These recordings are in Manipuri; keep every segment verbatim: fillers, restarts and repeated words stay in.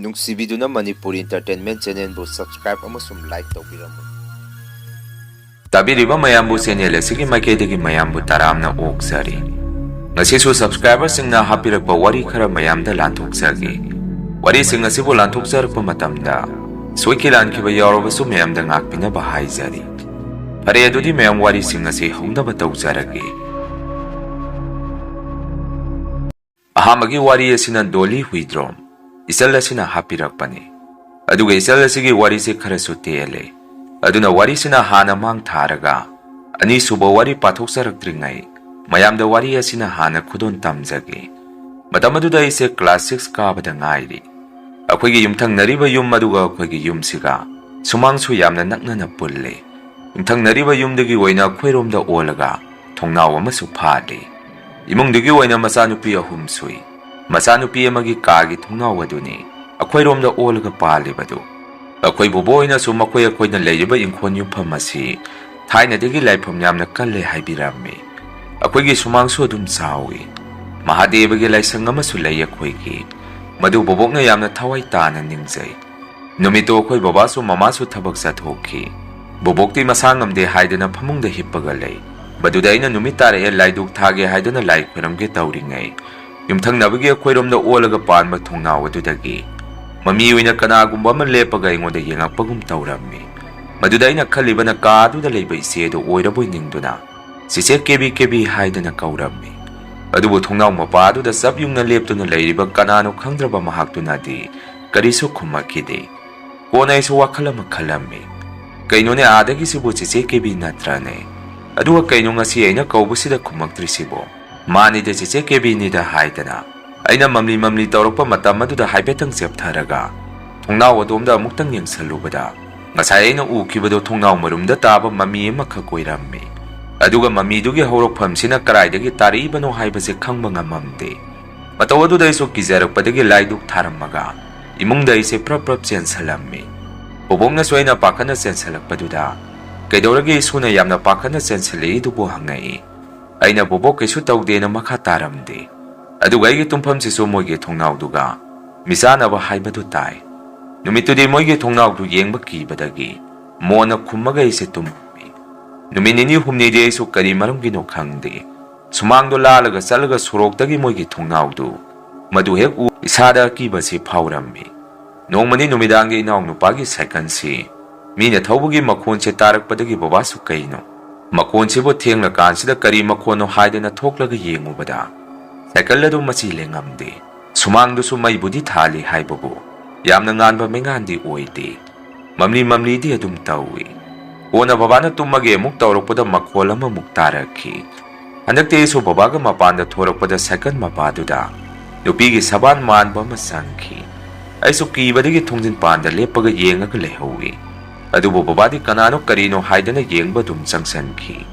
ꯅꯨꯡꯁꯤꯕꯤꯗꯨꯅ ꯃꯅꯤꯄꯨꯔ Entertainment Channelꯕꯨ subscribe ꯑꯃꯁꯨꯡ like ꯇꯧꯕꯤꯔꯝꯃꯨ꯫ ꯇꯥꯕꯤꯔꯤꯕ ꯃꯌꯥꯝꯕꯨ channel ꯑꯁꯤꯒꯤ ꯃꯥꯏꯀꯩꯗꯒꯤ ꯃꯌꯥꯝꯕꯨ ꯇꯔꯥꯝꯅ ꯑꯣꯛꯆꯔꯤ꯫ ꯉꯁꯤꯁꯨ subscriberꯁꯤꯡꯅ ꯍꯥꯞꯄꯤꯔꯛꯄ ꯋꯥꯔꯤ ꯈꯔ ꯃꯌꯥꯝꯗ ꯂꯥꯟꯊꯣꯛꯆꯒꯦ꯫ ꯋꯥꯔꯤꯁꯤꯡ ꯑꯁꯤꯕꯨ ꯂꯥꯟꯊꯣꯛꯆꯔꯛꯄ ꯃꯇꯝꯗ ꯁꯣꯏꯈꯤ ꯂꯥꯟꯈꯤꯕ ꯌꯥꯎꯔꯕꯁꯨ ꯃꯌꯥꯝꯗ ꯉꯥꯛꯄꯤꯅꯕ ꯍꯥꯏꯖꯔꯤ꯫ ꯐꯔꯦ, ꯑꯗꯨꯗꯤ ꯃꯌꯥꯝ ꯋꯥꯔꯤꯁꯤꯡ ꯑꯁꯤ ꯍꯧꯅꯕ ꯇꯧꯖꯔꯒꯦ꯫ ꯑꯍꯥꯟꯕꯒꯤ ꯋꯥꯔꯤ ꯑꯁꯤꯅ ꯗꯣꯂꯤ ꯍꯨꯏꯗ꯭ꯔꯣꯝ, ꯏꯆꯜ ꯑꯁꯤꯅ ꯍꯥꯞꯄꯤꯔꯛꯄꯅꯤ꯫ ꯑꯗꯨꯒ ꯏꯆꯜ ꯑꯁꯤꯒꯤ ꯋꯥꯔꯤꯁꯦ ꯈꯔꯁꯨ ꯇꯦꯜꯂꯦ꯫ ꯑꯗꯨꯅ ꯋꯥꯔꯤꯁꯤꯅ ꯍꯥꯟꯅ ꯃꯥꯡ ꯊꯥꯔꯒ ꯑꯅꯤꯁꯨꯕ ꯋꯥꯔꯤ ꯄꯥꯊꯣꯛꯆꯔꯛꯇ꯭ꯔꯤꯉꯩ ꯃꯌꯥꯝꯗ ꯋꯥꯔꯤ ꯑꯁꯤꯅ ꯍꯥꯟꯅ ꯈꯨꯗꯣꯟ ꯇꯝꯖꯒꯦ꯫ ꯃꯇꯝ ꯑꯗꯨꯗ ꯑꯩꯁꯦ class six ꯀꯥꯕꯗ ꯉꯥꯏꯔꯤ꯫ ꯑꯩꯈꯣꯏꯒꯤ ꯌꯨꯝꯊꯪꯅꯔꯤꯕ ꯌꯨꯝ ꯑꯗꯨꯒ ꯑꯩꯈꯣꯏꯒꯤ ꯌꯨꯝꯁꯤꯒ ꯁꯨꯃꯥꯡꯁꯨ ꯌꯥꯝꯅ ꯅꯛꯅꯅ ꯄꯨꯜꯂꯤ꯫ ꯌꯨꯝꯊꯪꯅꯔꯤꯕ ꯌꯨꯝꯗꯨꯒꯤ ꯑꯣꯏꯅ ꯑꯩꯈꯣꯏꯔꯣꯝꯗ ꯑꯣꯜꯂꯒ ꯊꯣꯡꯅꯥꯎ ꯑꯃꯁꯨ ꯐꯥꯜꯂꯤ꯫ ꯏꯃꯨꯡꯗꯨꯒꯤ ꯑꯣꯏꯅ ꯃꯆꯥꯅꯨꯄꯤ ꯑꯍꯨꯝ ꯁꯨꯏ꯫ ꯃꯆꯥꯅꯨꯄꯤ ꯑꯃꯒꯤ ꯀꯥꯒꯤ ꯊꯣꯡꯅꯥꯎ ꯑꯗꯨꯅꯤ ꯑꯩꯈꯣꯏꯔꯣꯝꯗ ꯑꯣꯜꯂꯒ ꯄꯥꯜꯂꯤꯕꯗꯨ꯫ ꯑꯩꯈꯣꯏ ꯕꯣꯕꯣ ꯍꯣꯏꯅꯁꯨ ꯃꯈꯣꯏ ꯑꯩꯈꯣꯏꯅ ꯂꯩꯔꯤꯕ ꯏꯪꯈꯣꯜ ꯌꯨꯝꯐꯝ ꯑꯁꯤ ꯊꯥꯏꯅꯗꯒꯤ ꯂꯥꯏꯐꯝ ꯌꯥꯝꯅ ꯀꯜꯂꯦ ꯍꯥꯏꯕꯤꯔꯝꯃꯤ꯫ ꯑꯩꯈꯣꯏꯒꯤ ꯁꯨꯃꯥꯡꯁꯨ ꯑꯗꯨꯝ ꯆꯥꯎꯏ꯫ ꯃꯍꯥꯗꯦꯕꯒꯤ ꯂꯥꯏꯁꯪ ꯑꯃꯁꯨ ꯂꯩ ꯑꯩꯈꯣꯏꯒꯤ꯫ ꯃꯗꯨ ꯕꯣꯕꯣꯛꯅ ꯌꯥꯝꯅ ꯊꯋꯥꯏ ꯇꯥꯅ ꯅꯤꯡꯖꯩ꯫ ꯅꯨꯃꯤꯠꯇꯨ ꯑꯩꯈꯣꯏ ꯕꯕꯥꯁꯨ ꯃꯃꯥꯁꯨ ꯊꯕꯛ ꯆꯠꯊꯣꯛꯈꯤ꯫ ꯕꯣꯕꯣꯛꯇꯤ ꯃꯁꯥ ꯉꯝꯗꯦ ꯍꯥꯏꯗꯅ ꯐꯃꯨꯡꯗ ꯍꯤꯞꯄꯒ ꯂꯩ꯫ ꯃꯗꯨꯗ ꯑꯩꯅ ꯅꯨꯃꯤꯠ ꯇꯥꯔꯛꯑꯦ, ꯂꯥꯏꯗꯨꯛ ꯊꯥꯒꯦ ꯍꯥꯏꯗꯨꯅ ꯂꯥꯏ ꯈꯣꯏꯔꯝꯒꯦ ꯇꯧꯔꯤꯉꯩ, ꯌꯨꯝꯊꯪꯅꯕꯒꯤ ꯑꯩꯈꯣꯏꯔꯣꯝꯗ ꯑꯣꯜꯂꯒ ꯄꯥꯟꯕ ꯊꯣꯡꯅꯥꯎ ꯑꯗꯨꯗꯒꯤ ꯃꯃꯤ ꯑꯣꯏꯅ ꯀꯅꯥꯒꯨꯝꯕ ꯑꯃ ꯂꯦꯞꯄꯒ ꯑꯩꯉꯣꯟꯗ ꯌꯦꯡꯉꯛꯄꯒꯨꯝ ꯇꯧꯔꯝꯃꯤ꯫ ꯃꯗꯨꯗ ꯑꯩꯅ ꯈꯜꯂꯤꯕꯅ ꯀꯥ ꯑꯗꯨꯗ ꯂꯩꯕ ꯏꯆꯦ ꯑꯗꯨ ꯑꯣꯏꯔꯕꯣꯏ ꯅꯤꯡꯗꯨꯅ, "ꯆꯦꯆꯦ ꯀꯦꯕꯤ, ꯀꯦꯕꯤ" ꯍꯥꯏꯗꯅ ꯀꯧꯔꯝꯃꯤ꯫ ꯑꯗꯨꯕꯨ ꯊꯣꯡꯅꯥꯎ ꯃꯄꯥ ꯑꯗꯨꯗ ꯆꯞ ꯌꯨꯡꯅ ꯂꯦꯞꯇꯨꯅ ꯂꯩꯔꯤꯕ ꯀꯅꯥꯅꯣ ꯈꯪꯗ꯭ꯔꯕ ꯃꯍꯥꯛꯇꯨꯅꯗꯤ ꯀꯔꯤꯁꯨ ꯈꯨꯝꯃꯛꯈꯤꯗꯦ꯫ ꯀꯣꯟꯅ ꯑꯩꯁꯨ ꯋꯥꯈꯜ ꯑꯃ ꯈꯜꯂꯝꯃꯤ꯫ "ꯀꯩꯅꯣꯅꯦ, ꯑꯥꯗꯒꯤꯁꯤꯕꯨ ꯆꯦꯆꯦ ꯀꯦꯕꯤ ꯅꯠꯇ꯭ꯔꯅꯦ? ꯑꯗꯨꯒ ꯀꯩꯅꯣ ꯉꯁꯤ ꯑꯩꯅ ꯀꯧꯕꯁꯤꯗ ꯈꯨꯝꯃꯛꯇ꯭ꯔꯤꯁꯤꯕꯣ?" "ꯃꯥꯅꯤꯗ ꯆꯦꯆꯦ ꯀꯦꯕꯤꯅꯤꯗ" ꯍꯥꯏꯗꯅ ꯑꯩꯅ ꯃꯝꯂꯤ ꯃꯝꯂꯤ ꯇꯧꯔꯛꯄ ꯃꯇꯝ ꯑꯗꯨꯗ ꯍꯥꯏꯐꯦꯠꯇꯪ ꯆꯦꯞꯊꯔꯒ ꯊꯣꯡꯅꯥꯎ ꯑꯗꯣꯝꯗ ꯑꯃꯨꯛꯇꯪ ꯌꯦꯡꯁꯜꯂꯨꯕꯗ, ꯉꯁꯥꯏ ꯑꯩꯅ ꯎꯈꯤꯕꯗꯣ ꯊꯣꯡꯅꯥꯎ ꯃꯔꯨꯝꯗ ꯇꯥꯕ ꯃꯃꯤ ꯑꯃꯈꯛ ꯑꯣꯏꯔꯝꯃꯤ꯫ ꯑꯗꯨꯒ ꯃꯃꯤꯗꯨꯒꯤ ꯍꯧꯔꯛꯐꯝꯁꯤꯅ ꯀꯗꯥꯏꯗꯒꯤ ꯇꯥꯔꯛꯏꯕꯅꯣ ꯍꯥꯏꯕꯁꯦ ꯈꯪꯕ ꯉꯝꯃꯝꯗꯦ꯫ ꯃꯇꯧ ꯑꯗꯨꯗ ꯑꯩꯁꯨ ꯀꯤꯖꯔꯛꯄꯗꯒꯤ ꯂꯥꯏꯗꯨꯛ ꯊꯥꯔꯝꯃꯒ ꯏꯃꯨꯡꯗ ꯑꯩꯁꯦ ꯄ꯭ꯔꯞ ꯄ꯭ꯔꯞ ꯆꯦꯟꯁꯜꯂꯝꯃꯤ꯫ ꯕꯣꯕꯣꯛꯅꯁꯨ ꯑꯩꯅ ꯄꯥꯈꯠꯅ ꯆꯦꯟꯁꯜꯂꯛꯄꯗꯨꯗ, "ꯀꯩꯗꯧꯔꯒꯦ ꯏꯁꯨꯅ ꯌꯥꯝꯅ ꯄꯥꯈꯠꯅ ꯆꯦꯟꯁꯜꯂꯛꯏꯗꯨꯕꯨ?" ꯍꯪꯉꯛꯏ꯫ ꯑꯩꯅ, "ꯕꯣꯕꯣꯛ, ꯀꯩꯁꯨ ꯇꯧꯗꯦꯅ" ꯃꯈꯥ ꯇꯥꯔꯝꯗꯦ꯫ ꯑꯗꯨꯒ ꯑꯩꯒꯤ ꯇꯨꯝꯐꯝꯁꯤꯁꯨ ꯃꯣꯏꯒꯤ ꯊꯣꯡꯅꯥꯎꯗꯨꯒ ꯃꯤꯆꯥꯟꯅꯕ ꯍꯥꯏꯕꯗꯨ ꯇꯥꯏ꯫ ꯅꯨꯃꯤꯠꯇꯨꯗꯤ ꯃꯣꯏꯒꯤ ꯊꯣꯡꯅꯥꯎꯗꯨ ꯌꯦꯡꯕ ꯀꯤꯕꯗꯒꯤ ꯃꯣꯟꯅ ꯈꯨꯝꯃꯒ ꯑꯩꯁꯦ ꯇꯨꯝꯃꯝꯃꯤ꯫ ꯅꯨꯃꯤꯠ ꯅꯤꯅꯤ ꯍꯨꯝꯅꯤꯗꯤ ꯑꯩꯁꯨ ꯀꯔꯤ ꯃꯔꯝꯒꯤꯅꯣ ꯈꯪꯗꯦ, ꯁꯨꯃꯥꯡꯗꯣ ꯂꯥꯜꯂꯒ ꯆꯠꯂꯒ ꯁꯣꯔꯣꯛꯇꯒꯤ ꯃꯣꯏꯒꯤ ꯊꯣꯡꯅꯥꯎꯗꯨ, ꯃꯗꯨ ꯍꯦꯛ ꯎ ꯏꯁꯥꯗ ꯑꯀꯤꯕꯁꯤ ꯐꯥꯎꯔꯝꯃꯤ꯫ ꯅꯣꯡꯃꯅꯤ ꯅꯨꯃꯤꯗꯥꯡꯒꯤ ꯏꯅꯥꯎꯅꯨꯄꯥꯒꯤ ꯁꯥꯏꯀꯜꯁꯤ ꯃꯤꯅ ꯊꯧꯕꯒꯤ ꯃꯈꯣꯟꯁꯦ ꯇꯥꯔꯛꯄꯗꯒꯤ ꯕꯕꯥꯁꯨ ꯀꯩꯅꯣ ꯃꯈꯣꯟꯁꯤꯕꯨ ꯊꯦꯡꯂꯀꯥꯟꯁꯤꯗ ꯀꯔꯤ ꯃꯈꯣꯟꯅꯣ ꯍꯥꯏꯗꯅ ꯊꯣꯛꯂꯒ ꯌꯦꯡꯉꯨꯕꯗ ꯁꯥꯏꯀꯜ ꯑꯗꯨ ꯃꯆꯤ ꯂꯦꯡꯉꯝꯗꯦ꯫ ꯁꯨꯃꯥꯡꯗꯨꯁꯨ ꯃꯩꯕꯨꯗꯤ ꯊꯥꯜꯂꯤ ꯍꯥꯏꯕꯕꯨ ꯌꯥꯝꯅ ꯉꯥꯟꯕ ꯃꯩꯉꯥꯟꯗꯤ ꯑꯣꯏꯗꯦ꯫ ꯃꯝꯂꯤ ꯃꯝꯂꯤꯗꯤ ꯑꯗꯨꯝ ꯇꯧꯏ꯫ ꯀꯣꯟꯅ ꯕꯕꯥꯅ ꯇꯨꯝꯃꯒꯦ ꯑꯃꯨꯛ ꯇꯧꯔꯛꯄꯗ ꯃꯈꯣꯜ ꯑꯃꯃꯨꯛ ꯇꯥꯔꯛꯈꯤ꯫ ꯍꯟꯗꯛꯇꯤ ꯑꯩꯁꯨ ꯕꯕꯥꯒ ꯃꯄꯥꯟꯗ ꯊꯣꯔꯛꯄꯗ ꯁꯥꯏꯀꯜ ꯃꯄꯥꯗꯨꯗ ꯅꯨꯄꯤꯒꯤ ꯁꯕꯥꯟ ꯃꯥꯟꯕ ꯑꯃ ꯆꯪꯈꯤ꯫ ꯑꯩꯁꯨ ꯀꯤꯕꯗꯒꯤ ꯊꯣꯡꯖꯤꯟ ꯄꯥꯟꯗ ꯂꯦꯞꯄꯒ ꯌꯦꯡꯉꯒ ꯂꯩꯍꯧꯏ꯫ ꯑꯗꯨꯕꯨ ꯕꯕꯥꯗꯤ ꯀꯅꯥꯅꯣ ꯀꯔꯤꯅꯣ ꯍꯥꯏꯗꯅ ꯌꯦꯡꯕ ꯑꯗꯨꯝ ꯆꯪꯁꯟꯈꯤ꯫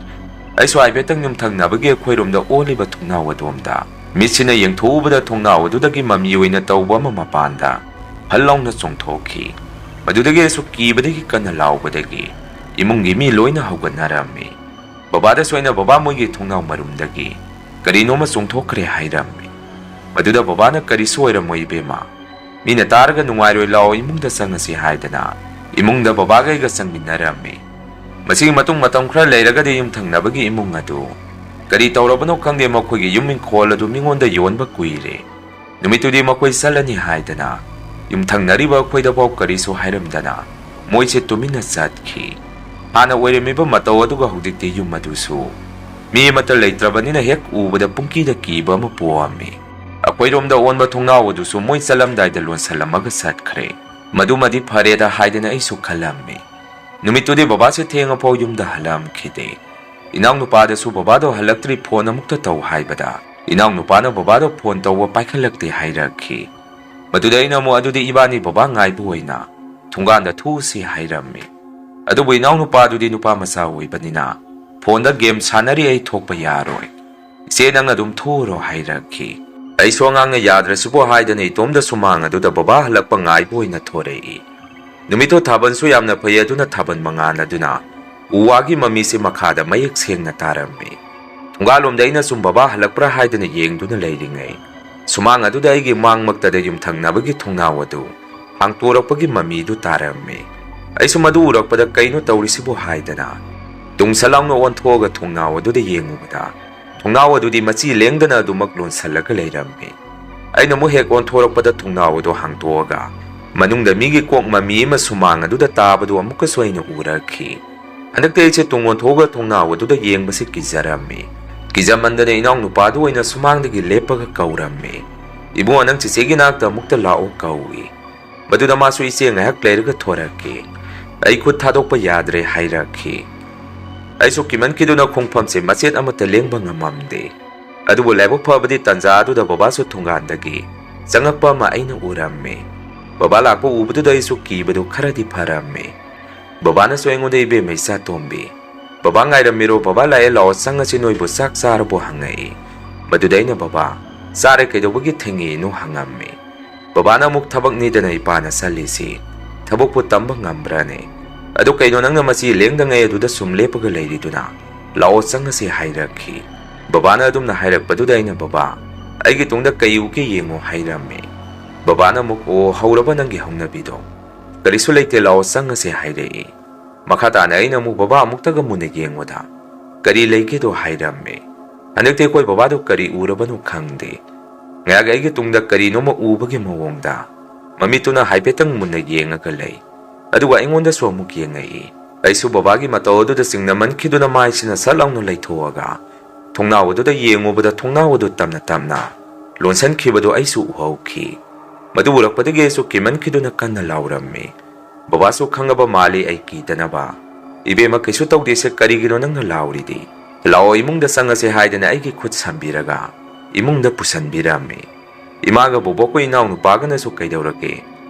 ꯑꯩꯁꯨ ꯍꯥꯏꯐꯦꯠꯇꯪ ꯌꯨꯝꯊꯪꯅꯕꯒꯤ ꯑꯩꯈꯣꯏꯔꯣꯝꯗ ꯑꯣꯜꯂꯤꯕ ꯊꯣꯡꯅꯥꯎ ꯑꯗꯣꯝꯗ ꯃꯤꯠꯁꯤꯅ ꯌꯦꯡꯊꯣꯛꯎꯕꯗ ꯊꯣꯡꯅꯥꯎ ꯑꯗꯨꯗꯒꯤ ꯃꯃꯤ ꯑꯣꯏꯅ ꯇꯧꯕ ꯑꯃ ꯃꯄꯥꯟꯗ ꯐꯜ ꯂꯥꯎꯅ ꯆꯣꯡꯊꯣꯛꯈꯤ꯫ ꯃꯗꯨꯗꯒꯤ ꯑꯩꯁꯨ ꯀꯤꯕꯗꯒꯤ ꯀꯟꯅ ꯂꯥꯎꯕꯗꯒꯤ ꯏꯃꯨꯡꯒꯤ ꯃꯤ ꯂꯣꯏꯅ ꯍꯧꯒꯠꯅꯔꯝꯃꯤ꯫ ꯕꯕꯥꯗꯁꯨ ꯑꯩꯅ, "ꯕꯕꯥ, ꯃꯣꯏꯒꯤ ꯊꯣꯡꯅꯥꯎ ꯃꯔꯨꯝꯗꯒꯤ ꯀꯔꯤꯅꯣꯃ ꯆꯣꯡꯊꯣꯛꯈ꯭ꯔꯦ" ꯍꯥꯏꯔꯝꯃꯤ꯫ ꯃꯗꯨꯗ ꯕꯕꯥꯅ, "ꯀꯔꯤꯁꯨ ꯑꯣꯏꯔꯝꯃꯣꯏ ꯏꯕꯦꯝꯃ, ꯃꯤꯅ ꯇꯥꯔꯒ ꯅꯨꯡꯉꯥꯏꯔꯣꯏ, ꯂꯥꯛꯑꯣ ꯏꯃꯨꯡꯗ ꯆꯪꯉꯁꯤ" ꯍꯥꯏꯗꯅ ꯏꯃꯨꯡꯗ ꯕꯕꯥꯒ ꯑꯩꯒ ꯆꯪꯃꯤꯟꯅꯔꯝꯃꯤ꯫ ꯃꯁꯤꯒꯤ ꯃꯇꯨꯡ ꯃꯇꯝ ꯈꯔ ꯂꯩꯔꯒꯗꯤ ꯌꯨꯝꯊꯪꯅꯕꯒꯤ ꯏꯃꯨꯡ ꯑꯗꯨ ꯀꯔꯤ ꯇꯧꯔꯕꯅꯣ ꯈꯪꯗꯦ, ꯃꯈꯣꯏꯒꯤ ꯌꯨꯝ ꯏꯪꯈꯣꯜ ꯑꯗꯨ ꯃꯤꯉꯣꯟꯗ ꯌꯣꯟꯕ ꯀꯨꯏꯔꯦ꯫ ꯅꯨꯃꯤꯠꯇꯨꯗꯤ ꯃꯈꯣꯏ ꯆꯠꯂꯅꯤ ꯍꯥꯏꯗꯅ ꯌꯨꯝꯊꯪꯅꯔꯤꯕ ꯑꯩꯈꯣꯏꯗꯐꯥꯎ ꯀꯔꯤꯁꯨ ꯍꯥꯏꯔꯝꯗꯅ ꯃꯣꯏꯁꯦ ꯇꯨꯃꯤꯟꯅ ꯆꯠꯈꯤ꯫ ꯍꯥꯟꯅ ꯑꯣꯏꯔꯝꯃꯤꯕ ꯃꯇꯧ ꯑꯗꯨꯒ ꯍꯧꯖꯤꯛꯇꯤ ꯌꯨꯝ ꯑꯗꯨꯁꯨ ꯃꯤ ꯑꯃꯠꯇ ꯂꯩꯇ꯭ꯔꯕꯅꯤꯅ ꯍꯦꯛ ꯎꯕꯗ ꯄꯨꯡꯀꯤꯗ ꯀꯤꯕ ꯑꯃ ꯄꯣꯛꯑꯝꯃꯤ꯫ ꯑꯩꯈꯣꯏꯔꯣꯝꯗ ꯑꯣꯟꯕ ꯊꯣꯡꯅꯥꯎ ꯑꯗꯨꯁꯨ ꯃꯣꯏ ꯆꯠꯂꯝꯗꯥꯏꯗ ꯂꯣꯟꯁꯜꯂꯝꯃꯒ ꯆꯠꯈ꯭ꯔꯦ꯫ ꯃꯗꯨꯃꯗꯤ ꯐꯔꯦꯗ ꯍꯥꯏꯗꯅ ꯑꯩꯁꯨ ꯈꯜꯂꯝꯃꯤ꯫ ꯅꯨꯃꯤꯠꯇꯨꯗꯤ ꯕꯕꯥꯁꯦ ꯊꯦꯡꯉꯐꯥꯎ ꯌꯨꯝꯗ ꯍꯜꯂꯛꯑꯝꯈꯤꯗꯦ꯫ ꯏꯅꯥꯎꯅꯨꯄꯥꯗꯁꯨ ꯕꯕꯥꯗꯣ ꯍꯜꯂꯛꯇ꯭ꯔꯤ, ꯐꯣꯟ ꯑꯃꯨꯛꯇ ꯇꯧ ꯍꯥꯏꯕꯗ ꯏꯅꯥꯎꯅꯨꯄꯥꯅ ꯕꯕꯥꯗꯣ ꯐꯣꯟ ꯇꯧꯕ ꯄꯥꯏꯈꯠꯂꯛꯇꯦ ꯍꯥꯏꯔꯛꯈꯤ꯫ ꯃꯗꯨꯗ ꯑꯩꯅ ꯑꯃꯨꯛ, "ꯑꯗꯨꯗꯤ ꯏꯕꯥꯅꯤ ꯕꯕꯥ ꯉꯥꯏꯕ ꯑꯣꯏꯅ ꯊꯣꯡꯒꯥꯟꯗ ꯊꯣꯛꯎꯁꯤ" ꯍꯥꯏꯔꯝꯃꯤ꯫ ꯑꯗꯨꯕꯨ ꯏꯅꯥꯎꯅꯨꯄꯥꯗꯨꯗꯤ ꯅꯨꯄꯥ ꯃꯆꯥ ꯑꯣꯏꯕꯅꯤꯅ ꯐꯣꯟꯗ ꯒꯦꯝ ꯁꯥꯟꯅꯔꯤ, "ꯑꯩ ꯊꯣꯛꯄ ꯌꯥꯔꯣꯏ, ꯏꯆꯦ ꯅꯪ ꯑꯗꯨꯝ ꯊꯣꯛꯎꯔꯣ" ꯍꯥꯏꯔꯛꯈꯤ꯫ ꯑꯩꯁꯨ ꯑꯉꯥꯡꯅ ꯌꯥꯗ꯭ꯔꯁꯤꯕꯨ ꯍꯥꯏꯗꯅ ꯏꯇꯣꯝꯗ ꯁꯨꯃꯥꯡ ꯑꯗꯨꯗ ꯕꯕꯥ ꯍꯜꯂꯛꯄ ꯉꯥꯏꯕ ꯑꯣꯏꯅ ꯊꯣꯔꯛꯏ꯫ ꯅꯨꯃꯤꯠꯇꯣ ꯊꯥꯕꯜꯁꯨ ꯌꯥꯝꯅ ꯐꯩ, ꯑꯗꯨꯅ ꯊꯥꯕꯜ ꯃꯉꯥꯜ ꯑꯗꯨꯅ ꯎ ꯋꯥꯒꯤ ꯃꯃꯤꯁꯦ ꯃꯈꯥꯗ ꯃꯌꯦꯛ ꯁꯦꯡꯅ ꯇꯥꯔꯝꯃꯤ꯫ ꯊꯣꯡꯒꯥꯜꯂꯣꯝꯗ ꯑꯩꯅ ꯁꯨꯝ ꯕꯕꯥ ꯍꯜꯂꯛꯄ꯭ꯔꯥ ꯍꯥꯏꯗꯅ ꯌꯦꯡꯗꯨꯅ ꯂꯩꯔꯤꯉꯩ, ꯁꯨꯃꯥꯡ ꯑꯗꯨꯗ ꯑꯩꯒꯤ ꯃꯥꯡꯃꯛꯇꯗ ꯌꯨꯝꯊꯪꯅꯕꯒꯤ ꯊꯣꯡꯅꯥꯎ ꯑꯗꯨ ꯍꯥꯡꯇꯣꯔꯛꯄꯒꯤ ꯃꯃꯤꯗꯨ ꯇꯥꯔꯝꯃꯤ꯫ ꯑꯩꯁꯨ ꯃꯗꯨ ꯎꯔꯛꯄꯗ ꯀꯩꯅꯣ ꯇꯧꯔꯤꯁꯤꯕꯨ ꯍꯥꯏꯗꯅ ꯇꯨꯡꯁ ꯂꯥꯎꯅ ꯑꯣꯟꯊꯣꯛꯑꯒ ꯊꯣꯡꯅꯥꯎ ꯑꯗꯨꯗ ꯌꯦꯡꯉꯨꯕꯗ, ꯊꯣꯡꯅꯥꯎ ꯑꯗꯨꯗꯤ ꯃꯆꯤ ꯂꯦꯡꯗꯅ ꯑꯗꯨꯃꯛ ꯂꯣꯟꯁꯤꯜꯂꯒ ꯂꯩꯔꯝꯃꯤ꯫ ꯑꯩꯅ ꯑꯃꯨꯛ ꯍꯦꯛ ꯑꯣꯟꯊꯣꯔꯛꯄꯗ ꯊꯣꯡꯅꯥꯎ ꯑꯗꯨ ꯍꯥꯡꯇꯣꯛꯑꯒ ꯃꯅꯨꯡꯗ ꯃꯤꯒꯤ ꯀꯣꯛ ꯃꯃꯤ ꯑꯃ ꯁꯨꯃꯥꯡ ꯑꯗꯨꯗ ꯇꯥꯕꯗꯨ ꯑꯃꯨꯛꯀꯁꯨ ꯑꯩꯅ ꯎꯔꯛꯈꯤ꯫ ꯍꯟꯗꯛꯇꯤ ꯑꯩꯁꯦ ꯇꯨꯡ ꯑꯣꯟꯊꯣꯛꯑꯒ ꯊꯣꯡꯅꯥꯎ ꯑꯗꯨꯗ ꯌꯦꯡꯕꯁꯤ ꯀꯤꯖꯔꯝꯃꯤ꯫ ꯀꯤꯖꯃꯟꯗꯅ ꯏꯅꯥꯎꯅꯨꯄꯥꯗꯨ ꯑꯣꯏꯅ ꯁꯨꯃꯥꯡꯗꯒꯤ ꯂꯦꯞꯄꯒ ꯀꯧꯔꯝꯃꯤ, "ꯏꯕꯨꯡꯉꯣ, ꯅꯪ ꯆꯤꯆꯦꯒꯤ ꯅꯥꯛꯇ ꯑꯃꯨꯛꯇ ꯂꯥꯛꯑꯣ" ꯀꯧꯏ꯫ ꯃꯗꯨꯗ ꯃꯥꯁꯨ "ꯏꯆꯦ, ꯉꯥꯏꯍꯥꯛ ꯂꯩꯔꯒ ꯊꯣꯔꯛꯀꯦ, ꯑꯩ ꯈꯨꯠ ꯊꯥꯗꯣꯛꯄ ꯌꯥꯗ꯭ꯔꯦ" ꯍꯥꯏꯔꯛꯈꯤ꯫ ꯑꯩꯁꯨ ꯀꯤꯃꯟꯈꯤꯗꯨꯅ ꯈꯣꯡꯐꯝꯁꯦ ꯃꯆꯦꯠ ꯑꯃꯠꯇ ꯂꯦꯡꯕ ꯉꯝꯃꯝꯗꯦ꯫ ꯑꯗꯨꯕꯨ ꯂꯥꯏꯕꯛ ꯐꯕꯗꯤ ꯇꯟꯖꯥ ꯑꯗꯨꯗ ꯕꯕꯥꯁꯨ ꯊꯣꯡꯒꯥꯟꯗꯒꯤ ꯆꯪꯉꯛꯄ ꯑꯃ ꯑꯩꯅ ꯎꯔꯝꯃꯤ꯫ ꯕꯕꯥ ꯂꯥꯛꯄ ꯎꯕꯗꯨꯗ ꯑꯩꯁꯨ ꯀꯤꯕꯗꯨ ꯈꯔꯗꯤ ꯐꯔꯝꯃꯤ꯫ ꯕꯕꯥꯅꯁꯨ ꯑꯩꯉꯣꯟꯗ, "ꯏꯕꯦꯝꯃ ꯏꯆꯥ ꯇꯣꯝꯕꯤ, ꯕꯕꯥ ꯉꯥꯏꯔꯝꯃꯤꯔꯣ? ꯕꯕꯥ ꯂꯥꯛꯑꯦ, ꯂꯥꯛꯑꯣ ꯆꯪꯉꯁꯤ, ꯅꯣꯏꯕꯨ ꯆꯥꯛ ꯆꯥꯔꯕꯣ?" ꯍꯪꯉꯛꯏ꯫ ꯃꯗꯨꯗ ꯑꯩꯅ, "ꯕꯕꯥ, ꯆꯥꯔꯦ, ꯀꯩꯗꯧꯕꯒꯤ ꯊꯦꯡꯉꯤꯅꯣ?" ꯍꯪꯉꯝꯃꯤ꯫ ꯕꯕꯥꯅ ꯑꯃꯨꯛ, "ꯊꯕꯛꯅꯤꯗꯅ ꯏꯄꯥꯅ ꯆꯠꯂꯤꯁꯤ, ꯊꯕꯛꯄꯨ ꯇꯝꯕ ꯉꯝꯕ꯭ꯔꯅꯦ? ꯑꯗꯨ ꯀꯩꯅꯣ ꯅꯪꯅ ꯃꯆꯤ ꯂꯦꯡꯗꯉꯩ ꯑꯗꯨꯗ ꯁꯨꯝ ꯂꯦꯞꯄꯒ ꯂꯩꯔꯤꯗꯨꯅ? ꯂꯥꯛꯑꯣ ꯆꯪꯉꯁꯤ" ꯍꯥꯏꯔꯛꯈꯤ꯫ ꯕꯕꯥꯅ ꯑꯗꯨꯝꯅ ꯍꯥꯏꯔꯛꯄꯗꯨꯗ ꯑꯩꯅ, "ꯕꯕꯥ, ꯑꯩꯒꯤ ꯇꯨꯡꯗ ꯀꯩ ꯎꯒꯦ ꯌꯦꯡꯉꯣ" ꯍꯥꯏꯔꯝꯃꯤ꯫ ꯕꯕꯥꯅ ꯑꯃꯨꯛ, "ꯑꯣ, ꯍꯧꯔꯕ ꯅꯪꯒꯤ ꯍꯧꯅꯕꯤꯗꯣ? ꯀꯔꯤꯁꯨ ꯂꯩꯇꯦ, ꯂꯥꯛꯑꯣ ꯆꯪꯉꯁꯤ" ꯍꯥꯏꯔꯛꯏ꯫ ꯃꯈꯥ ꯇꯥꯅ ꯑꯩꯅ ꯑꯃꯨꯛ, "ꯕꯕꯥ, ꯑꯃꯨꯛꯇꯒ ꯃꯨꯟꯅ ꯌꯦꯡꯉꯨꯗ, ꯀꯔꯤ ꯂꯩꯒꯦꯗꯣ" ꯍꯥꯏꯔꯝꯃꯤ꯫ ꯍꯟꯗꯛꯇꯤ ꯑꯩꯈꯣꯏ ꯕꯕꯥꯗꯣ ꯀꯔꯤ ꯎꯔꯕꯅꯣ ꯈꯪꯗꯦ꯫ ꯉꯥꯏꯍꯥꯛ ꯑꯩꯒꯤ ꯇꯨꯡꯗ ꯀꯔꯤꯅꯣꯃ ꯎꯕꯒꯤ ꯃꯑꯣꯡꯗ ꯃꯃꯤꯠꯇꯨꯅ ꯍꯥꯏꯐꯦꯠꯇꯪ ꯃꯨꯟꯅ ꯌꯦꯡꯉꯒ ꯂꯩ꯫ ꯑꯗꯨꯒ ꯑꯩꯉꯣꯟꯗꯁꯨ ꯑꯃꯨꯛ ꯌꯦꯡꯉꯛꯏ꯫ ꯑꯩꯁꯨ ꯕꯕꯥꯒꯤ ꯃꯇꯧ ꯑꯗꯨꯗ ꯆꯤꯡꯅꯃꯟꯈꯤꯗꯨꯅ ꯃꯥꯏꯁꯤꯅ ꯁꯠ ꯂꯥꯎꯅ ꯂꯩꯊꯣꯛꯑꯒ ꯊꯣꯡꯅꯥꯎ ꯑꯗꯨꯗ ꯌꯦꯡꯉꯨꯕꯗ, ꯊꯣꯡꯅꯥꯎ ꯑꯗꯨ ꯇꯞꯅ ꯇꯞꯅ ꯂꯣꯟꯁꯤꯟꯈꯤꯕꯗꯨ ꯑꯩꯁꯨ ꯎꯍꯧꯈꯤ꯫ ꯃꯗꯨ ꯎꯔꯛꯄꯗꯒꯤ ꯑꯩꯁꯨ ꯀꯤꯃꯟꯈꯤꯗꯨꯅ ꯀꯟꯅ ꯂꯥꯎꯔꯝꯃꯤ꯫ ꯕꯕꯥꯁꯨ ꯈꯪꯉꯕ ꯃꯥꯜꯂꯤ ꯑꯩ ꯀꯤꯗꯅꯕ꯫ "ꯏꯕꯦꯝꯃ, ꯀꯩꯁꯨ ꯇꯧꯗꯦꯁꯦ, ꯀꯔꯤꯒꯤꯅꯣ ꯅꯪꯅ ꯂꯥꯎꯔꯤꯗꯤ? ꯂꯥꯛꯑꯣ, ꯏꯃꯨꯡꯗ ꯆꯪꯉꯁꯦ" ꯍꯥꯏꯗꯅ ꯑꯩꯒꯤ ꯈꯨꯠ ꯁꯝꯕꯤꯔꯒ ꯏꯃꯨꯡꯗ ꯄꯨꯁꯟꯕꯤꯔꯝꯃꯤ꯫ ꯏꯃꯥꯒ ꯕꯣꯕꯣꯛꯀ ꯏꯅꯥꯎꯅꯨꯄꯥꯒꯅꯁꯨ "ꯀꯩꯗꯧꯔꯒꯦ?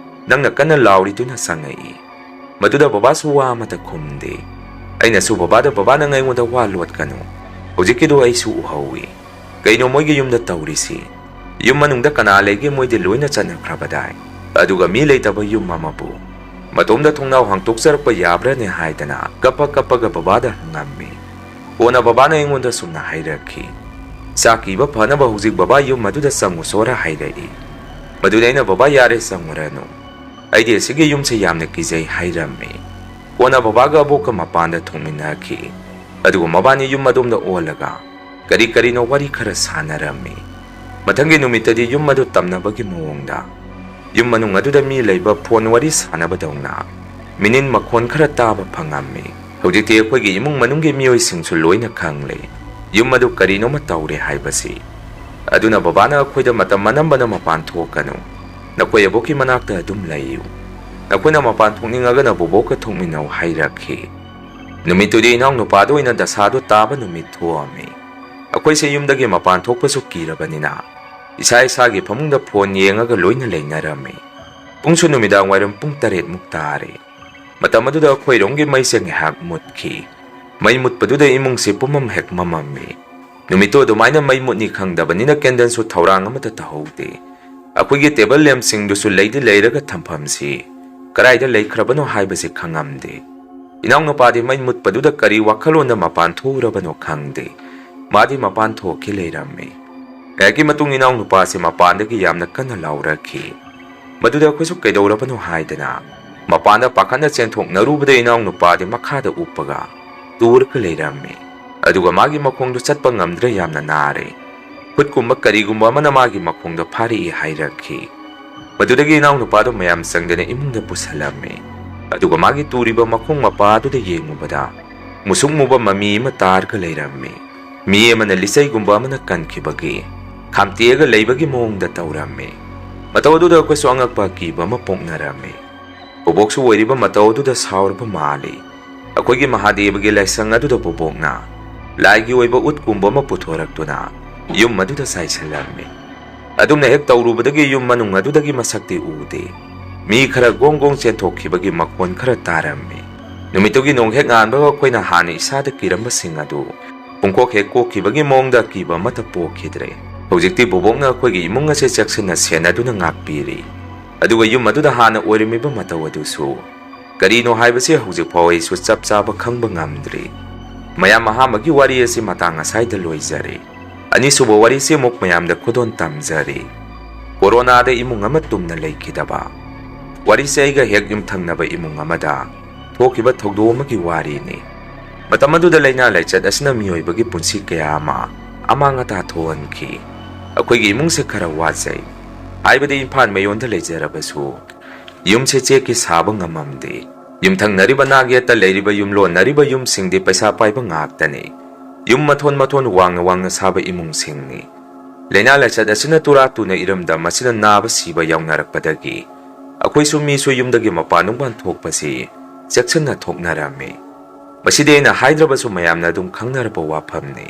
ꯅꯪꯅ ꯀꯟꯅ ꯂꯥꯎꯔꯤꯗꯨꯅ?" ꯆꯪꯉꯛꯏ꯫ ꯃꯗꯨꯗ ꯕꯕꯥꯁꯨ ꯋꯥ ꯑꯃꯠꯇ ꯈꯨꯝꯗꯦ꯫ ꯑꯩꯅꯁꯨ ꯕꯕꯥꯗ, "ꯕꯕꯥ, ꯅꯪ ꯑꯩꯉꯣꯟꯗ ꯋꯥ ꯂꯣꯠꯀꯅꯨ꯫ ꯍꯧꯖꯤꯛꯀꯤꯗꯣ ꯑꯩꯁꯨ ꯎꯍꯧꯏ꯫ ꯀꯩꯅꯣ ꯃꯣꯏꯒꯤ ꯌꯨꯝꯗ ꯇꯧꯔꯤꯁꯤ? ꯌꯨꯝ ꯃꯅꯨꯡꯗ ꯀꯅꯥ ꯂꯩꯒꯦ? ꯃꯣꯏꯗꯤ ꯂꯣꯏꯅ ꯆꯠꯅꯈ꯭ꯔꯕꯗꯥꯏ? ꯑꯗꯨꯒ ꯃꯤ ꯂꯩꯇꯕ ꯌꯨꯝ ꯑꯃꯕꯨ?" ꯃꯇꯣꯝꯗ ꯊꯣꯡꯅꯥꯎ ꯍꯥꯡꯇꯣꯛꯆꯔꯛꯄ ꯌꯥꯕ꯭ꯔꯅꯦ ꯍꯥꯏꯗꯅ ꯀꯞꯄ ꯀꯞꯄꯒ ꯕꯕꯥꯗ ꯍꯪꯉꯝꯃꯤ꯫ ꯀꯣꯟꯅ ꯕꯕꯥꯅ ꯑꯩꯉꯣꯟꯗ ꯁꯨꯝꯅ ꯍꯥꯏꯔꯛꯈꯤ, "ꯏꯆꯥ ꯀꯤꯕ ꯐꯅꯕ ꯍꯧꯖꯤꯛ ꯕꯕꯥ ꯌꯨꯝ ꯑꯗꯨꯗ ꯆꯪꯉꯨꯆꯣꯔ" ꯍꯥꯏꯔꯛꯏ꯫ ꯃꯗꯨꯗ ꯑꯩꯅ, "ꯕꯕꯥ, ꯌꯥꯔꯦ, ꯆꯪꯉꯨꯔꯅꯨ꯫ ꯑꯩꯗꯤ ꯑꯁꯤꯒꯤ ꯌꯨꯝꯁꯦ ꯌꯥꯝꯅ ꯀꯤꯖꯩ" ꯍꯥꯏꯔꯝꯃꯤ꯫ ꯀꯣꯟꯅ ꯕꯕꯥꯒ ꯑꯕꯣꯛꯀ ꯃꯄꯥꯟꯗ ꯊꯣꯛꯃꯤꯟꯅꯈꯤ꯫ ꯑꯗꯨꯒ ꯃꯕꯥꯅꯤ ꯌꯨꯝ ꯑꯗꯣꯝꯗ ꯑꯣꯜꯂꯒ ꯀꯔꯤ ꯀꯔꯤꯅꯣ ꯋꯥꯔꯤ ꯈꯔ ꯁꯥꯟꯅꯔꯝꯃꯤ꯫ ꯃꯊꯪꯒꯤ ꯅꯨꯃꯤꯠꯇꯗꯤ ꯌꯨꯝ ꯑꯗꯨ ꯇꯝꯅꯕꯒꯤ ꯃꯑꯣꯡꯗ ꯌꯨꯝ ꯃꯅꯨꯡ ꯑꯗꯨꯗ ꯃꯤ ꯂꯩꯕ ꯐꯣꯟ ꯋꯥꯔꯤ ꯁꯥꯟꯅꯕꯗꯧꯅ ꯃꯤꯅꯤꯟ ꯃꯈꯣꯟ ꯈꯔ ꯇꯥꯕ ꯐꯪꯉꯝꯃꯤ꯫ ꯍꯧꯖꯤꯛꯇꯤ ꯑꯩꯈꯣꯏꯒꯤ ꯏꯃꯨꯡ ꯃꯅꯨꯡꯒꯤ ꯃꯤꯑꯣꯏꯁꯤꯡꯁꯨ ꯂꯣꯏꯅ ꯈꯪꯂꯦ, ꯌꯨꯝ ꯑꯗꯨ ꯀꯔꯤꯅꯣꯃ ꯇꯧꯔꯦ ꯍꯥꯏꯕꯁꯤ꯫ ꯑꯗꯨꯅ ꯕꯕꯥꯅ ꯑꯩꯈꯣꯏꯗ ꯃꯇꯝ ꯑꯅꯝꯕꯅ ꯃꯄꯥꯟ ꯊꯣꯛꯀꯅꯨ, ꯅꯈꯣꯏ ꯑꯕꯣꯛꯀꯤ ꯃꯅꯥꯛꯇ ꯑꯗꯨꯝ ꯂꯩꯌꯨ, ꯅꯈꯣꯏꯅ ꯃꯄꯥꯟ ꯊꯣꯛꯅꯤꯡꯉꯒꯅ ꯕꯣꯕꯣꯛꯀ ꯊꯣꯛꯃꯤꯟꯅꯧ ꯍꯥꯏꯔꯛꯈꯤ꯫ ꯅꯨꯃꯤꯠꯇꯨꯗꯤ ꯏꯅꯥꯎꯅꯨꯄꯥꯗ ꯑꯣꯏꯅ ꯗꯁꯥꯗꯨ ꯇꯥꯕ ꯅꯨꯃꯤꯠ ꯊꯣꯛꯑꯝꯃꯤ꯫ ꯑꯩꯈꯣꯏꯁꯦ ꯌꯨꯝꯗꯒꯤ ꯃꯄꯥꯟ ꯊꯣꯛꯄꯁꯨ ꯀꯤꯔꯕꯅꯤꯅ ꯏꯁꯥ ꯏꯁꯥꯒꯤ ꯐꯃꯨꯡꯗ ꯐꯣꯟ ꯌꯦꯡꯉꯒ ꯂꯣꯏꯅ ꯂꯩꯅꯔꯝꯃꯤ꯫ ꯄꯨꯡꯁꯨ ꯅꯨꯃꯤꯗꯥꯡ ꯋꯥꯏꯔꯝ ꯄꯨꯡ ꯇꯔꯦꯠꯃꯨꯛ ꯇꯥꯔꯦ꯫ ꯃꯇꯝ ꯑꯗꯨꯗ ꯑꯩꯈꯣꯏꯔꯣꯝꯒꯤ ꯃꯩꯁꯦ ꯉꯥꯏꯍꯥꯛ ꯃꯨꯠꯈꯤ꯫ ꯃꯩ ꯃꯨꯠꯄꯗꯨꯗ ꯏꯃꯨꯡꯁꯦ ꯄꯨꯝꯃꯝ ꯍꯦꯛ ꯃꯝꯃꯝꯃꯤ꯫ ꯅꯨꯃꯤꯠꯇꯨ ꯑꯗꯨꯃꯥꯏꯅ ꯃꯩ ꯃꯨꯠꯅꯤ ꯈꯪꯗꯕꯅꯤꯅ ꯀꯦꯟꯗꯜꯁꯨ ꯊꯧꯔꯥꯡ ꯑꯃꯠꯇ ꯇꯧꯍꯧꯗꯦ꯫ ꯑꯩꯈꯣꯏꯒꯤ ꯇꯦꯕꯜ ꯂꯦꯝꯞꯁꯤꯡꯗꯨꯁꯨ ꯂꯩꯗꯤ ꯂꯩꯔꯒ ꯊꯝꯐꯝꯁꯤ ꯀꯗꯥꯏꯗ ꯂꯩꯈ꯭ꯔꯕꯅꯣ ꯍꯥꯏꯕꯁꯤ ꯈꯪꯉꯝꯗꯦ꯫ ꯏꯅꯥꯎꯅꯨꯄꯥꯗꯤ ꯃꯩ ꯃꯨꯠꯄꯗꯨꯗ ꯀꯔꯤ ꯋꯥꯈꯜꯂꯣꯟꯗ ꯃꯄꯥꯟ ꯊꯣꯛꯎꯔꯕꯅꯣ ꯈꯪꯗꯦ, ꯃꯥꯗꯤ ꯃꯄꯥꯟ ꯊꯣꯛꯈꯤ ꯂꯩꯔꯝꯃꯤ꯫ ꯉꯥꯏꯍꯥꯛꯀꯤ ꯃꯇꯨꯡ ꯏꯅꯥꯎꯅꯨꯄꯥꯁꯤ ꯃꯄꯥꯟꯗꯒꯤ ꯌꯥꯝꯅ ꯀꯟꯅ ꯂꯥꯎꯔꯛꯈꯤ꯫ ꯃꯗꯨꯗ ꯑꯩꯈꯣꯏꯁꯨ ꯀꯩꯗꯧꯔꯕꯅꯣ ꯍꯥꯏꯗꯅ ꯃꯄꯥꯟꯗ ꯄꯥꯈꯠꯅ ꯆꯦꯟꯊꯣꯛꯅꯔꯨꯕꯗ ꯏꯅꯥꯎꯅꯨꯄꯥꯗꯤ ꯃꯈꯥꯗ ꯎꯞꯄꯒ ꯇꯨꯔꯒ ꯂꯩꯔꯝꯃꯤ꯫ ꯑꯗꯨꯒ ꯃꯥꯒꯤ ꯃꯈꯣꯡꯗꯨ ꯆꯠꯄ ꯉꯝꯗ꯭ꯔꯦ, ꯌꯥꯝꯅ ꯅꯥꯔꯦ꯫ ꯈꯨꯠꯀꯨꯝꯕ ꯀꯔꯤꯒꯨꯝꯕ ꯑꯃꯅ ꯃꯥꯒꯤ ꯃꯈꯣꯡꯗ ꯐꯥꯔꯛꯏ ꯍꯥꯏꯔꯛꯈꯤ꯫ ꯃꯗꯨꯗꯒꯤ ꯏꯅꯥꯎꯅꯨꯄꯥꯗꯨ ꯃꯌꯥꯝ ꯆꯪꯗꯅ ꯏꯃꯨꯡꯗ ꯄꯨꯁꯜꯂꯝꯃꯤ꯫ ꯑꯗꯨꯒ ꯃꯥꯒꯤ ꯇꯨꯔꯤꯕ ꯃꯈꯣꯡ ꯃꯄꯥ ꯑꯗꯨꯗ ꯌꯦꯡꯉꯨꯕꯗ ꯃꯨꯁꯨꯛ ꯃꯨꯕ ꯃꯃꯤ ꯑꯃ ꯇꯥꯔꯒ ꯂꯩꯔꯝꯃꯤ꯫ ꯃꯤ ꯑꯃꯅ ꯂꯤꯆꯩꯒꯨꯝꯕ ꯑꯃꯅ ꯀꯟꯈꯤꯕꯒꯤ ꯈꯥꯝꯇꯦꯛꯑꯒ ꯂꯩꯕꯒꯤ ꯃꯑꯣꯡꯗ ꯇꯧꯔꯝꯃꯤ꯫ ꯃꯇꯧ ꯑꯗꯨꯗ ꯑꯩꯈꯣꯏꯁꯨ ꯑꯉꯛꯄ ꯑꯀꯤꯕ ꯑꯃ ꯄꯣꯛꯅꯔꯝꯃꯤ꯫ ꯕꯣꯕꯣꯛꯁꯨ ꯑꯣꯏꯔꯤꯕ ꯃꯇꯧ ꯑꯗꯨꯗ ꯁꯥꯎꯔꯕ ꯃꯥꯜꯂꯤ꯫ ꯑꯩꯈꯣꯏꯒꯤ ꯃꯍꯥꯗꯦꯕꯒꯤ ꯂꯥꯏꯁꯪ ꯑꯗꯨꯗ ꯕꯣꯕꯣꯛꯅ ꯂꯥꯏꯒꯤ ꯑꯣꯏꯕ ꯎꯠꯀꯨꯝꯕ ꯑꯃ ꯄꯨꯊꯣꯔꯛꯇꯨꯅ ꯌꯨꯝ ꯑꯗꯨꯗ ꯆꯥꯏꯁꯤꯜꯂꯝꯃꯤ꯫ ꯑꯗꯨꯝꯅ ꯍꯦꯛ ꯇꯧꯔꯨꯕꯗꯒꯤ ꯌꯨꯝ ꯃꯅꯨꯡ ꯑꯗꯨꯗꯒꯤ ꯃꯁꯛꯇꯤ ꯎꯗꯦ꯫ ꯃꯤ ꯈꯔ ꯒꯣꯡ ꯒꯣꯡ ꯆꯦꯟꯊꯣꯛꯈꯤꯕꯒꯤ ꯃꯈꯣꯟ ꯈꯔ ꯇꯥꯔꯝꯃꯤ꯫ ꯅꯨꯃꯤꯠꯇꯨꯒꯤ ꯅꯣꯡ ꯍꯦꯛ ꯉꯥꯟꯕꯒ ꯑꯩꯈꯣꯏꯅ ꯍꯥꯟꯅ ꯏꯁꯥꯗ ꯀꯤꯔꯝꯕꯁꯤꯡ ꯑꯗꯨ ꯄꯨꯡꯀꯣꯛ ꯍꯦꯛ ꯀꯣꯛꯈꯤꯕꯒꯤ ꯃꯑꯣꯡꯗ ꯑꯀꯤꯕ ꯑꯃꯠꯇ ꯄꯣꯛꯈꯤꯗ꯭ꯔꯦ꯫ ꯍꯧꯖꯤꯛꯇꯤ ꯕꯣꯕꯣꯛꯅ ꯑꯩꯈꯣꯏꯒꯤ ꯏꯃꯨꯡ ꯑꯁꯦ ꯆꯦꯛꯁꯤꯟꯅ ꯁꯦꯟꯅꯗꯨꯅ ꯉꯥꯛꯄꯤꯔꯤ꯫ ꯑꯗꯨꯒ ꯌꯨꯝ ꯑꯗꯨꯗ ꯍꯥꯟꯅ ꯑꯣꯏꯔꯝꯃꯤꯕ ꯃꯇꯧ ꯑꯗꯨꯁꯨ ꯀꯔꯤꯅꯣ ꯍꯥꯏꯕꯁꯤ ꯍꯧꯖꯤꯛ ꯐꯥꯎ ꯑꯩꯁꯨ ꯆꯞ ꯆꯥꯕ ꯈꯪꯕ ꯉꯝꯗ꯭ꯔꯤ꯫ ꯃꯌꯥꯝ, ꯑꯍꯥꯟꯕꯒꯤ ꯋꯥꯔꯤ ꯑꯁꯤ ꯃꯇꯥꯡ ꯑꯁꯥꯏꯗ ꯂꯣꯏꯖꯔꯦ꯫ ꯑꯅꯤꯁꯨꯕ ꯋꯥꯔꯤꯁꯤ ꯑꯃꯨꯛ ꯃꯌꯥꯝꯗ ꯈꯨꯗꯣꯜ ꯇꯝꯖꯔꯤ꯫ ꯀꯣꯔꯣꯅꯥꯗ ꯏꯃꯨꯡ ꯑꯃ ꯇꯨꯝꯅ ꯂꯩꯈꯤꯗꯕ꯫ ꯋꯥꯔꯤꯁꯦ ꯑꯩꯒ ꯍꯦꯛ ꯌꯨꯝꯊꯪꯅꯕ ꯏꯃꯨꯡ ꯑꯃꯗ ꯊꯣꯛꯈꯤꯕ ꯊꯧꯗꯣꯛ ꯑꯃꯒꯤ ꯋꯥꯔꯤꯅꯤ꯫ ꯃꯇꯝ ꯑꯗꯨꯗ ꯂꯥꯏꯅꯥ ꯂꯥꯏꯆꯠ ꯑꯁꯤꯅ ꯃꯤꯑꯣꯏꯕꯒꯤ ꯄꯨꯟꯁꯤ ꯀꯌꯥ ꯑꯃ ꯑꯃꯥꯡ ꯑꯇꯥ ꯊꯣꯛꯍꯟꯈꯤ꯫ ꯑꯩꯈꯣꯏꯒꯤ ꯏꯃꯨꯡꯁꯦ ꯈꯔ ꯋꯥꯖꯩ꯫ ꯍꯥꯏꯕꯗꯤ ꯏꯝꯐꯥꯜ ꯃꯌꯣꯟꯗ ꯂꯩꯖꯔꯕꯁꯨ ꯌꯨꯝꯁꯦ ꯆꯦꯛꯀꯤ ꯁꯥꯕ ꯉꯝꯃꯝꯗꯦ꯫ ꯌꯨꯝꯊꯪꯅꯔꯤꯕ ꯅꯥꯛ ꯌꯦꯠꯇ ꯂꯩꯔꯤꯕ ꯌꯨꯝꯂꯣꯟꯅꯔꯤꯕ ꯌꯨꯝꯁꯤꯡꯗꯤ ꯄꯩꯁꯥ ꯄꯥꯏꯕ ꯉꯥꯛꯇꯅꯤ꯫ ꯌꯨꯝ ꯃꯊꯣꯟ ꯃꯊꯣꯟ ꯋꯥꯡꯅ ꯋꯥꯡꯅ ꯁꯥꯕ ꯏꯃꯨꯡꯁꯤꯡꯅꯤ꯫ ꯂꯥꯏꯅꯥ ꯂꯥꯏꯆꯠ ꯑꯁꯤꯅ ꯇꯨꯔꯥ ꯇꯨꯅ ꯏꯔꯝꯗꯝ ꯑꯁꯤꯗ ꯅꯥꯕ ꯁꯤꯕ ꯌꯥꯎꯅꯔꯛꯄꯗꯒꯤ ꯑꯩꯈꯣꯏꯁꯨ ꯃꯤꯁꯨ ꯌꯨꯝꯗꯒꯤ ꯃꯄꯥꯟ ꯅꯨꯡꯄꯥꯟ ꯊꯣꯛꯄꯁꯤ ꯆꯦꯛꯁꯤꯟꯅ ꯊꯣꯛꯅꯔꯝꯃꯤ꯫ ꯃꯁꯤꯗꯤ ꯑꯩꯅ ꯍꯥꯏꯗ꯭ꯔꯕꯁꯨ ꯃꯌꯥꯝꯅ ꯑꯗꯨꯝ ꯈꯪꯅꯔꯕ ꯋꯥꯐꯝꯅꯤ꯫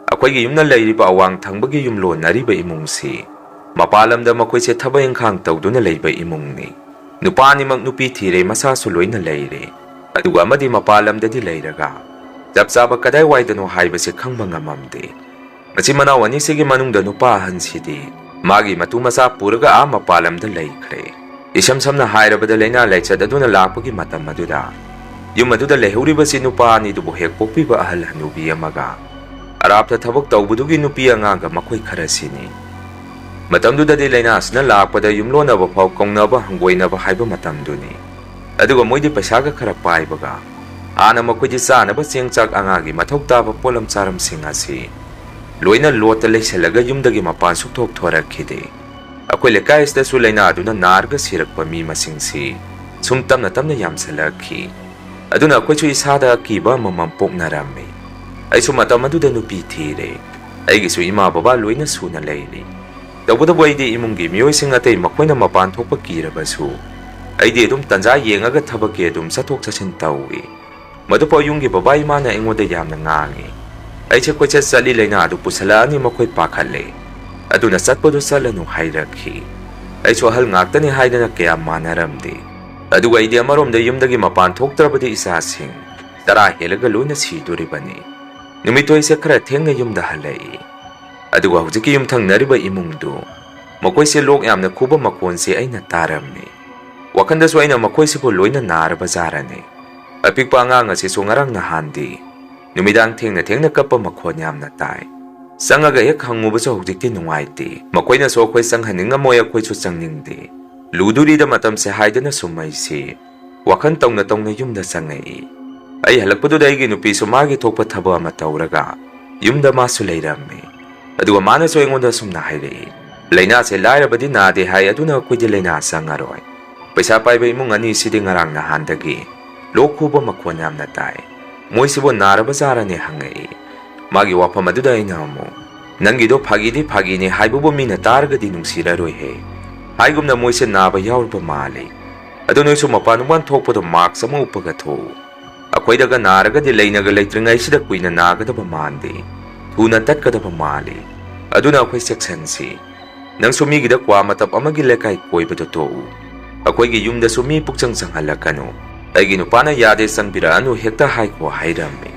ꯑꯩꯈꯣꯏꯒꯤ ꯌꯨꯝꯅ ꯂꯩꯔꯤꯕ ꯑꯋꯥꯡ ꯊꯪꯕꯒꯤ ꯌꯨꯝꯂꯣꯟꯅꯔꯤꯕ ꯏꯃꯨꯡꯁꯤ ꯃꯄꯥꯟ ꯂꯝꯗ ꯃꯈꯣꯏꯁꯦ ꯊꯕꯛ ꯏꯪꯈꯥꯡ ꯇꯧꯗꯨꯅ ꯂꯩꯕ ꯏꯃꯨꯡꯅꯤ꯫ ꯅꯨꯄꯥ ꯑꯅꯤꯃꯛ ꯅꯨꯄꯤ ꯊꯤꯔꯦ, ꯃꯆꯥꯁꯨ ꯂꯣꯏꯅ ꯂꯩꯔꯦ꯫ ꯑꯗꯨꯒ ꯑꯃꯗꯤ ꯃꯄꯥꯟ ꯂꯝꯗꯗꯤ ꯂꯩꯔꯒ ꯆꯞ ꯆꯥꯕ ꯀꯗꯥꯏꯋꯥꯏꯗꯅꯣ ꯍꯥꯏꯕꯁꯦ ꯈꯪꯕ ꯉꯝꯃꯝꯗꯦ꯫ ꯃꯆꯤꯟ ꯃꯅꯥꯎ ꯑꯅꯤꯁꯤꯒꯤ ꯃꯅꯨꯡꯗ ꯅꯨꯄꯥ ꯑꯍꯟꯁꯤꯗꯤ ꯃꯥꯒꯤ ꯃꯇꯨ ꯃꯆꯥ ꯄꯨꯔꯒ ꯑꯥ ꯃꯄꯥꯟ ꯂꯝꯗ ꯂꯩꯈ꯭ꯔꯦ꯫ ꯏꯁꯝ ꯁꯝꯅ ꯍꯥꯏꯔꯕꯗ ꯂꯥꯏꯅꯥ ꯂꯥꯏꯆꯠ ꯑꯗꯨꯅ ꯂꯥꯛꯄꯒꯤ ꯃꯇꯝ ꯑꯗꯨꯗ ꯌꯨꯝ ꯑꯗꯨꯗ ꯂꯩꯍꯧꯔꯤꯕꯁꯤ ꯅꯨꯄꯥ ꯑꯅꯤꯗꯨꯕꯨ ꯍꯦꯛ ꯄꯣꯛꯄꯤꯕ ꯑꯍꯜ ꯍꯅꯨꯕꯤ ꯑꯃꯒ ꯑꯔꯥꯞꯇ ꯊꯕꯛ ꯇꯧꯕꯗꯨꯒꯤ ꯅꯨꯄꯤ ꯑꯉꯥꯡꯒ ꯃꯈꯣꯏ ꯈꯔꯁꯤꯅꯤ꯫ ꯃꯇꯝꯗꯨꯗꯗꯤ ꯂꯥꯏꯅꯥ ꯑꯁꯤꯅ ꯂꯥꯛꯄꯗ ꯌꯨꯝꯂꯣꯟꯅꯕ ꯐꯥꯎ ꯀꯧꯅꯕ ꯍꯪꯒꯣꯏꯅꯕ ꯍꯥꯏꯕ ꯃꯇꯝꯗꯨꯅꯤ꯫ ꯑꯗꯨꯒ ꯃꯣꯏꯗꯤ ꯄꯩꯁꯥꯒ ꯈꯔ ꯄꯥꯏꯕꯒ ꯍꯥꯟꯅ ꯃꯈꯣꯏꯗꯤ ꯆꯥꯅꯕ ꯆꯦꯡ ꯆꯥꯛ ꯑꯉꯥꯡꯒꯤ ꯃꯊꯧ ꯇꯥꯕ ꯄꯣꯠꯂꯝ ꯆꯥꯔꯝꯁꯤꯡ ꯑꯁꯤ ꯂꯣꯏꯅ ꯂꯣꯠꯇ ꯂꯩꯁꯜꯂꯒ ꯌꯨꯝꯗꯒꯤ ꯃꯄꯥꯟ ꯁꯨꯛꯊꯣꯛ ꯊꯣꯔꯛꯈꯤꯗꯦ꯫ ꯑꯩꯈꯣꯏ ꯂꯩꯀꯥꯏ ꯑꯁꯤꯗꯁꯨ ꯂꯥꯏꯅꯥ ꯑꯗꯨꯅ ꯅꯥꯔꯒ ꯁꯤꯔꯛꯄ ꯃꯤ ꯃꯁꯤꯡꯁꯤ ꯁꯨꯝ ꯇꯞꯅ ꯇꯞꯅ ꯌꯥꯝꯁꯤꯜꯂꯛꯈꯤ꯫ ꯑꯗꯨꯅ ꯑꯩꯈꯣꯏꯁꯨ ꯏꯁꯥꯗ ꯑꯀꯤꯕ ꯑꯃꯃꯝ ꯄꯣꯛꯅꯔꯝꯃꯤ꯫ ꯑꯩꯁꯨ ꯃꯇꯝ ꯑꯗꯨꯗ ꯅꯨꯄꯤ ꯊꯤꯔꯦ꯫ ꯑꯩꯒꯤꯁꯨ ꯏꯃꯥ ꯕꯕꯥ ꯂꯣꯏꯅ ꯁꯨꯅ ꯂꯩꯔꯤ꯫ ꯇꯧꯕꯇꯕꯨ ꯑꯩꯗꯤ ꯏꯃꯨꯡꯒꯤ ꯃꯤꯑꯣꯏꯁꯤꯡ ꯑꯇꯩ ꯃꯈꯣꯏꯅ ꯃꯄꯥꯟ ꯊꯣꯛꯄ ꯀꯤꯔꯕꯁꯨ ꯑꯩꯗꯤ ꯑꯗꯨꯝ ꯇꯟꯖꯥ ꯌꯦꯡꯉꯒ ꯊꯕꯛꯀꯤ ꯑꯗꯨꯝ ꯆꯠꯊꯣꯛ ꯆꯠꯁꯤꯟ ꯇꯧꯏ꯫ ꯃꯗꯨꯐꯥꯎ ꯌꯨꯝꯒꯤ ꯕꯕꯥ ꯏꯃꯥꯅ ꯑꯩꯉꯣꯟꯗ ꯌꯥꯝꯅ ꯉꯥꯡꯉꯤ꯫ ꯑꯩꯁꯦ ꯀꯣꯏꯆꯠ ꯆꯠꯂꯤ, ꯂꯥꯏꯅꯥ ꯑꯗꯨ ꯄꯨꯁꯜꯂꯛꯑꯅꯤ, ꯃꯈꯣꯏ ꯄꯥꯈꯠꯂꯦ꯫ ꯑꯗꯨꯅ ꯆꯠꯄꯗꯨ ꯆꯠꯂꯅꯨ ꯍꯥꯏꯔꯛꯈꯤ꯫ ꯑꯩꯁꯨ ꯑꯍꯜ ꯉꯥꯛꯇꯅꯤ ꯍꯥꯏꯗꯅ ꯀꯌꯥ ꯃꯥꯟꯅꯔꯝꯗꯦ꯫ ꯑꯗꯨꯒ ꯑꯩꯗꯤ ꯑꯃꯔꯣꯝꯗ ꯌꯨꯝꯗꯒꯤ ꯃꯄꯥꯟ ꯊꯣꯛꯇ꯭ꯔꯕꯗꯤ ꯏꯆꯥꯁꯤꯡ ꯇꯔꯥ ꯍꯦꯜꯂꯒ ꯂꯣꯏꯅ ꯁꯤꯗꯣꯔꯤꯕꯅꯤ꯫ ꯅꯨꯃꯤꯠꯇꯣ ꯑꯩꯁꯦ ꯈꯔ ꯊꯦꯡꯅ ꯌꯨꯝꯗ ꯍꯜꯂꯛꯏ꯫ ꯑꯗꯨꯒ ꯍꯧꯖꯤꯛꯀꯤ ꯌꯨꯝꯊꯪꯅꯔꯤꯕ ꯏꯃꯨꯡꯗꯨ ꯃꯈꯣꯏꯁꯦ ꯂꯣꯛ ꯌꯥꯝꯅ ꯈꯨꯕ ꯃꯈꯣꯟꯁꯦ ꯑꯩꯅ ꯇꯥꯔꯝꯃꯤ꯫ ꯋꯥꯈꯟꯗꯁꯨ ꯑꯩꯅ ꯃꯈꯣꯏꯁꯤꯕꯨ ꯂꯣꯏꯅ ꯅꯥꯔꯕ ꯖꯥꯔꯅꯤ꯫ ꯑꯄꯤꯛꯄ ꯑꯉꯥꯡ ꯑꯁꯤꯁꯨ ꯉꯔꯥꯡ ꯅꯍꯥꯟꯗꯤ ꯅꯨꯃꯤꯗꯥꯡ ꯊꯦꯡꯅ ꯊꯦꯡꯅ ꯀꯞꯄ ꯃꯈꯣꯟ ꯌꯥꯝꯅ ꯇꯥꯏ꯫ ꯆꯪꯉꯒ ꯍꯦꯛ ꯍꯪꯉꯨꯕꯁꯨ ꯍꯧꯖꯤꯛꯇꯤ ꯅꯨꯡꯉꯥꯏꯇꯦ꯫ ꯃꯈꯣꯏꯅꯁꯨ ꯑꯩꯈꯣꯏ ꯆꯪꯍꯟꯅꯤꯡꯉꯝꯃꯣꯏ, ꯑꯩꯈꯣꯏꯁꯨ ꯆꯪꯅꯤꯡꯗꯦ꯫ ꯂꯨꯗꯣꯔꯤꯗ ꯃꯇꯝꯁꯦ ꯍꯥꯏꯗꯅ ꯁꯨꯝ ꯑꯩꯁꯤ ꯋꯥꯈꯜ ꯇꯧꯅ ꯇꯧꯅ ꯌꯨꯝꯗ ꯆꯪꯉꯛꯏ꯫ ꯑꯩ ꯍꯜꯂꯛꯄꯗꯨꯗ ꯑꯩꯒꯤ ꯅꯨꯄꯤꯁꯨ ꯃꯥꯒꯤ ꯊꯣꯛꯄ ꯊꯕꯛ ꯑꯃ ꯇꯧꯔꯒ ꯌꯨꯝꯗ ꯃꯥꯁꯨ ꯂꯩꯔꯝꯃꯤ꯫ ꯑꯗꯨꯒ ꯃꯥꯅꯁꯨ ꯑꯩꯉꯣꯟꯗ ꯑꯁꯨꯝꯅ ꯍꯥꯏꯔꯛꯏ, "ꯂꯥꯏꯅꯥꯁꯦ ꯂꯥꯏꯔꯕꯗꯤ ꯅꯥꯗꯦ ꯍꯥꯏ, ꯑꯗꯨꯅ ꯑꯩꯈꯣꯏꯗꯤ ꯂꯥꯏꯅꯥ ꯆꯪꯉꯔꯣꯏ꯫ ꯄꯩꯁꯥ ꯄꯥꯏꯕ ꯏꯃꯨꯡ ꯑꯅꯤꯁꯤꯗꯤ ꯉꯔꯥꯡ ꯅꯍꯥꯟꯗꯒꯤ ꯂꯣꯛ ꯈꯨꯕ ꯃꯈꯣꯟ ꯌꯥꯝꯅ ꯇꯥꯏ꯫ ꯃꯣꯏꯁꯤꯕꯨ ꯅꯥꯔꯕ ꯖꯥꯔꯅꯦ?" ꯍꯪꯉꯛꯏ꯫ ꯃꯥꯒꯤ ꯋꯥꯐꯝ ꯑꯗꯨꯗ ꯑꯩꯅ ꯑꯃꯨꯛ, "ꯅꯪꯒꯤꯗꯣ ꯐꯥꯒꯤꯗꯤ ꯐꯥꯒꯤꯅꯤ ꯍꯥꯏꯕꯕꯨ ꯃꯤꯅ ꯇꯥꯔꯒꯗꯤ ꯅꯨꯡꯁꯤꯔꯔꯣꯏꯍꯦ꯫ ꯍꯥꯏꯒꯨꯝꯅ ꯃꯣꯏꯁꯦ ꯅꯥꯕ ꯌꯥꯎꯔꯕ ꯃꯥꯜꯂꯤ꯫ ꯑꯗꯣ ꯅꯣꯏꯁꯨ ꯃꯄꯥꯟ ꯃꯄꯥꯟ ꯊꯣꯛꯄꯗꯣ ꯃꯥꯛꯁ ꯑꯃ ꯎꯞꯄꯒ ꯊꯣꯛꯎ꯫ ꯑꯩꯈꯣꯏꯗꯒ ꯅꯥꯔꯒꯗꯤ ꯂꯩꯅꯒ ꯂꯩꯇ꯭ꯔꯤꯉꯩꯁꯤꯗ ꯀꯨꯏꯅ ꯅꯥꯒꯗꯕ ꯃꯥꯟꯗꯦ꯫ ꯊꯨꯅ ꯇꯠꯀꯗꯕ ꯃꯥꯜꯂꯤ꯫ ꯑꯗꯨꯅ ꯑꯩꯈꯣꯏ ꯆꯦꯛꯁꯟꯁꯤ꯫ ꯅꯪꯁꯨ ꯃꯤꯒꯤꯗ ꯀ꯭ꯋꯥ ꯃꯇꯞ ꯑꯃꯒꯤ ꯂꯩꯀꯥꯏ ꯀꯣꯏꯕꯗꯣ ꯇꯣꯛꯎ꯫ ꯑꯩꯈꯣꯏꯒꯤ ꯌꯨꯝꯗꯁꯨ ꯃꯤ ꯄꯨꯛꯆꯪ ꯆꯪꯍꯜꯂꯛꯀꯅꯨ꯫ ꯑꯩꯒꯤ ꯅꯨꯄꯥꯅ ꯌꯥꯗꯦ, ꯆꯪꯕꯤꯔꯛꯑꯅꯨ ꯍꯦꯛꯇ ꯍꯥꯏꯈꯣ ꯍꯥꯏꯔꯝꯃꯤ꯫